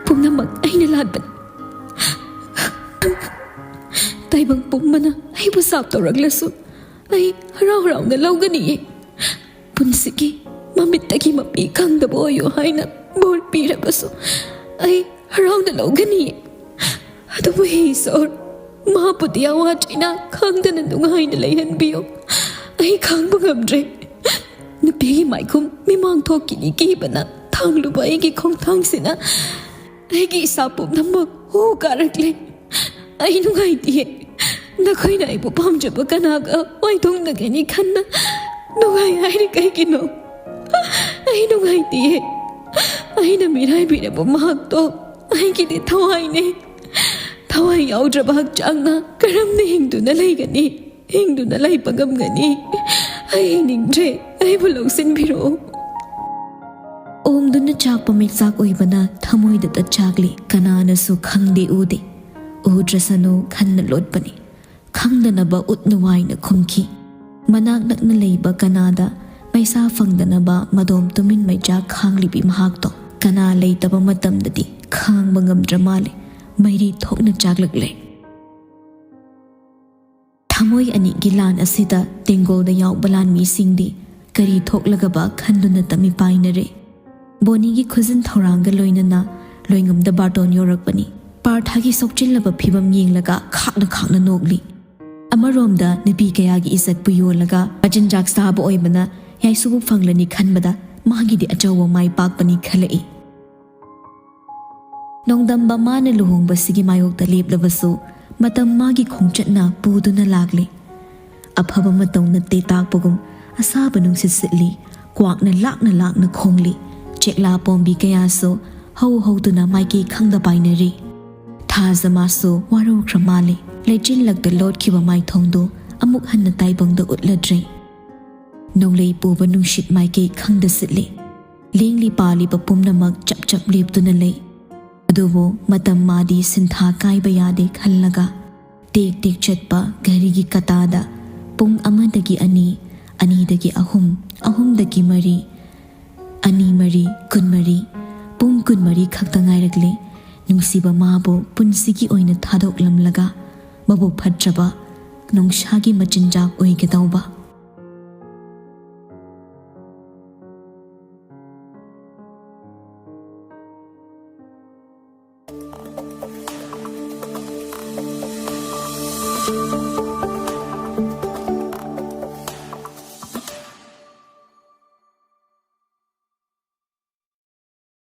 ꯄꯨꯝꯅꯃꯛ ꯑꯩꯅ ꯂꯥꯟꯕꯅꯤ꯫ ꯇꯥꯏꯕꯪ ꯄꯨꯝꯕꯅ ꯑꯩꯕꯨ ꯁꯥꯞ ꯇꯧꯔꯛꯂꯁꯨ ꯑꯩ ꯍꯔꯥꯎ ꯍꯔꯥꯎꯅ ꯂꯧꯒꯅꯤꯌꯦ꯫ ꯄꯨꯟꯁꯤꯒꯤ ꯃꯃꯤꯠꯇꯒꯤ ꯃꯄꯤ ꯈꯪꯗꯕ ꯑꯣꯏꯌꯨ ꯍꯥꯏꯅ ꯕꯣꯔ ꯄꯤꯔꯕꯁꯨ ꯑꯩ ꯍꯔꯥꯎꯅ ꯂꯧꯒꯅꯤꯌꯦ꯫ ꯑꯗꯨꯕꯨ ꯍꯦ ꯏꯁꯣꯔ, ꯃꯍꯥꯛꯄꯨꯗꯤ ꯑꯋꯥ ꯆꯩꯅꯥ ꯈꯪꯗꯅ ꯅꯨꯡꯉꯥꯏꯅ ꯂꯩꯍꯟꯕꯤꯌꯨ꯫ ꯑꯩ ꯈꯥꯡꯕ ꯉꯝꯗ꯭ꯔꯦ꯫ ꯅꯨꯄꯤꯒꯤ ꯃꯥꯏꯈꯨꯝ ꯃꯤꯃꯥꯡ ꯊꯣꯛꯈꯤꯅꯤ ꯀꯤꯕꯅ ꯊꯥꯡꯂꯨꯕ ꯑꯩꯒꯤ ꯈꯣꯡꯊꯥꯡꯁꯤꯅ ꯑꯩꯒꯤ ꯏꯁꯥ ꯄꯨꯝꯅꯃꯛ ꯍꯨ ꯀꯥꯔꯛꯂꯦ꯫ ꯑꯩ ꯅꯨꯡꯉꯥꯏꯇꯤꯌꯦ꯫ ꯅꯈꯣꯏꯅ ꯑꯩꯕꯨ ꯄꯥꯝꯖꯕ ꯀꯅꯥꯒ ꯋꯥꯏꯊꯣꯡꯅꯒꯅꯤ ꯈꯟꯅ ꯅꯨꯡꯉꯥꯏ ꯍꯥꯏꯔꯤ ꯀꯩꯒꯤꯅꯣ? ꯑꯩ ꯅꯨꯡꯉꯥꯏꯇꯤꯌꯦ꯫ ꯑꯩꯅ ꯃꯤꯔꯥꯏꯕꯤꯔꯕ ꯃꯍꯥꯛꯇꯣ ꯑꯩꯒꯤꯗꯤ ꯊꯋꯥꯏꯅꯦ꯫ ꯊꯋꯥꯏ ꯌꯥꯎꯗ꯭ꯔꯕ ꯍꯛꯆꯥꯡꯅ ꯀꯔꯝꯅ ꯍꯤꯡꯗꯨꯅ ꯂꯩꯒꯅꯤ? ꯍꯤꯡꯗꯨꯅ ꯂꯩꯕ ꯉꯝꯒꯅꯤ? ꯑꯩ ꯍꯤꯡꯅꯤꯡꯗ꯭ꯔꯦ꯫ ꯑꯩꯕꯨ ꯂꯧꯁꯤꯟꯕꯤꯔꯛꯑꯣ꯫ ꯑꯣꯝꯗꯨꯅ ꯆꯥꯛꯄ ꯃꯩꯆꯥꯛ ꯑꯣꯏꯕꯅ ꯊꯃꯣꯏꯗꯇ ꯆꯥꯛꯂꯤ꯫ ꯀꯅꯥꯅꯁꯨ ꯈꯪꯗꯦ ꯎꯗꯦ꯫ ꯎꯗ꯭ꯔꯁꯅꯨ ꯈꯟꯅ ꯂꯣꯠꯄꯅꯤ꯫ ꯈꯪꯗꯅꯕ ꯎꯠꯅ ꯋꯥꯏꯅ ꯈꯨꯝꯈꯤ꯫ ꯃꯅꯥꯛ ꯅꯛꯅ ꯂꯩꯕ ꯀꯅꯥꯗ ꯃꯩꯁꯥ ꯐꯪꯗꯅꯕ ꯃꯗꯣꯝ ꯇꯨꯃꯤꯟ ꯃꯩꯆꯥꯛ ꯈꯥꯡꯂꯤꯕꯤ ꯃꯍꯥꯛꯇꯣ ꯀꯅꯥ ꯂꯩꯇꯕ ꯃꯇꯝꯗꯗꯤ ꯈꯥꯡꯕ ꯉꯝꯗ꯭ꯔ ꯃꯥꯜꯂꯦ꯫ ꯃꯩꯔꯤ ꯊꯣꯛꯅ ꯆꯥꯛꯂꯛꯂꯦ꯫ ꯊꯃꯣꯏ ꯑꯅꯤꯒꯤ ꯂꯥꯟ ꯑꯁꯤꯗ ꯇꯦꯡꯒꯣꯜꯗ ꯌꯥꯎꯕ ꯂꯥꯟꯃꯤꯁꯤꯡꯗꯤ ꯀꯔꯤ ꯊꯣꯛꯂꯒꯕ ꯈꯟꯗꯨꯅꯇ ꯃꯤꯄꯥꯏꯅꯔꯦ꯫ ꯕꯣꯅꯤꯒꯤ ꯈꯨꯖꯤꯟ ꯊꯧꯔꯥꯡꯒ ꯂꯣꯏꯅꯅ ꯂꯣꯏꯉꯝꯗ ꯕꯥꯔꯇꯣꯟ ꯌꯧꯔꯛꯄꯅꯤ꯫ ꯄꯥꯔꯊꯒꯤ ꯁꯣꯛꯆꯤꯜꯂꯕ ꯐꯤꯕꯝ ꯌꯦꯡꯂꯒ ꯈꯥꯛꯅ ꯈꯥꯛꯅ ꯅꯣꯛꯂꯤ꯫ ꯑꯃꯔꯣꯝꯗ ꯅꯨꯄꯤ ꯀꯌꯥꯒꯤ ꯏꯖꯠꯄꯨ ꯌꯣꯜꯂꯒ ꯃꯆꯤꯟꯖꯥꯛ ꯆꯥꯕ ꯑꯣꯏꯕꯅ ꯌꯥꯏꯁꯨꯕꯨ ꯐꯪꯂꯅꯤ ꯈꯟꯕꯗ ꯃꯥꯒꯤꯗꯤ ꯑꯆꯧꯕ ꯃꯥꯏ ꯄꯥꯛꯄꯅꯤ ꯈꯜꯂꯛꯏ꯫ ꯅꯣꯡꯗꯝꯕ ꯃꯥꯅ ꯂꯨꯍꯣꯡꯕꯁꯤꯒꯤ ꯃꯥꯌꯣꯛꯇ ꯂꯦꯞꯂꯕꯁꯨ ꯃꯇꯝ ꯃꯥꯒꯤ ꯈꯣꯡꯆꯠꯅ ꯄꯨꯗꯨꯅ ꯂꯥꯛꯂꯤ꯫ ꯑꯐꯕ ꯃꯇꯧ ꯅꯠꯇꯦ ꯇꯥꯛꯄꯒꯨꯝ ꯑꯁꯥꯕ ꯅꯨꯡꯁꯤꯠ ꯁꯤꯠꯂꯤ, ꯀ꯭ꯋꯥꯛꯅ ꯂꯥꯛꯅ ꯂꯥꯛꯅ ꯈꯣꯡꯂꯤ꯫ ꯆꯦꯛꯂꯥ ꯄꯣꯝꯕꯤ ꯀꯌꯥꯁꯨ ꯍꯧ ꯍꯧꯗꯨꯅ ꯃꯥꯏꯀꯩ ꯈꯪꯗ ꯄꯥꯏꯅꯔꯤ꯫ ꯊꯥꯖ ꯃꯥꯁꯨ ꯋꯥꯔꯧꯈ꯭ꯔ ꯃꯥꯜꯂꯦ꯫ ꯂꯩꯆꯤꯜꯂꯛꯇ ꯂꯣꯠꯈꯤꯕ ꯃꯥꯏꯊꯣꯡꯗꯨ ꯑꯃꯨꯛ ꯍꯟꯅ ꯇꯥꯏꯕꯪꯗ ꯎꯠꯂꯗ꯭ꯔꯦ꯫ ꯅꯣꯡꯂꯩ ꯄꯨꯕ ꯅꯨꯡꯁꯤꯠ ꯃꯥꯏꯀꯩ ꯈꯪꯗ ꯁꯤꯠꯂꯤ꯫ ꯂꯦꯡꯂꯤ ꯄꯥꯜꯂꯤꯕ ꯄꯨꯝꯅꯃꯛ ꯆꯞ ꯆꯞ ꯂꯦꯞꯇꯨꯅ ꯂꯩ꯫ ꯑꯗꯨꯕꯨ ꯃꯇꯝ ꯃꯥꯗꯤ ꯁꯤꯟꯊꯥ ꯀꯥꯏꯕ ꯌꯥꯗꯦ ꯈꯜꯂꯒ, ꯇꯦꯛ ꯇꯦꯛ ꯆꯠꯄ ꯘꯔꯤꯒꯤ ꯀꯇꯥꯗ ꯄꯨꯡ ꯑꯃꯗꯒꯤ ꯑꯅꯤ, ꯑꯅꯤꯗꯒꯤ ꯑꯍꯨꯝ, ꯑꯍꯨꯝꯗꯒꯤ ꯃꯔꯤ, ꯑꯅꯤ ꯃꯔꯤ ꯀꯨꯟꯃꯔꯤ, ꯄꯨꯡ ꯀꯨꯟꯃꯔꯤ ꯈꯛꯇ ꯉꯥꯏꯔꯛꯂꯦ꯫ ꯅꯨꯡꯁꯤꯕ ꯃꯥꯕꯨ ꯄꯨꯟꯁꯤꯒꯤ ꯑꯣꯏꯅ ꯊꯥꯗꯣꯛꯂꯝꯂꯒ, ꯃꯕꯨꯛ ꯐꯠꯇ꯭ꯔꯕ ꯅꯣꯡꯁꯥꯒꯤ ꯃꯆꯤꯟꯖꯥꯛ ꯑꯣꯏꯒꯗꯧꯕ꯫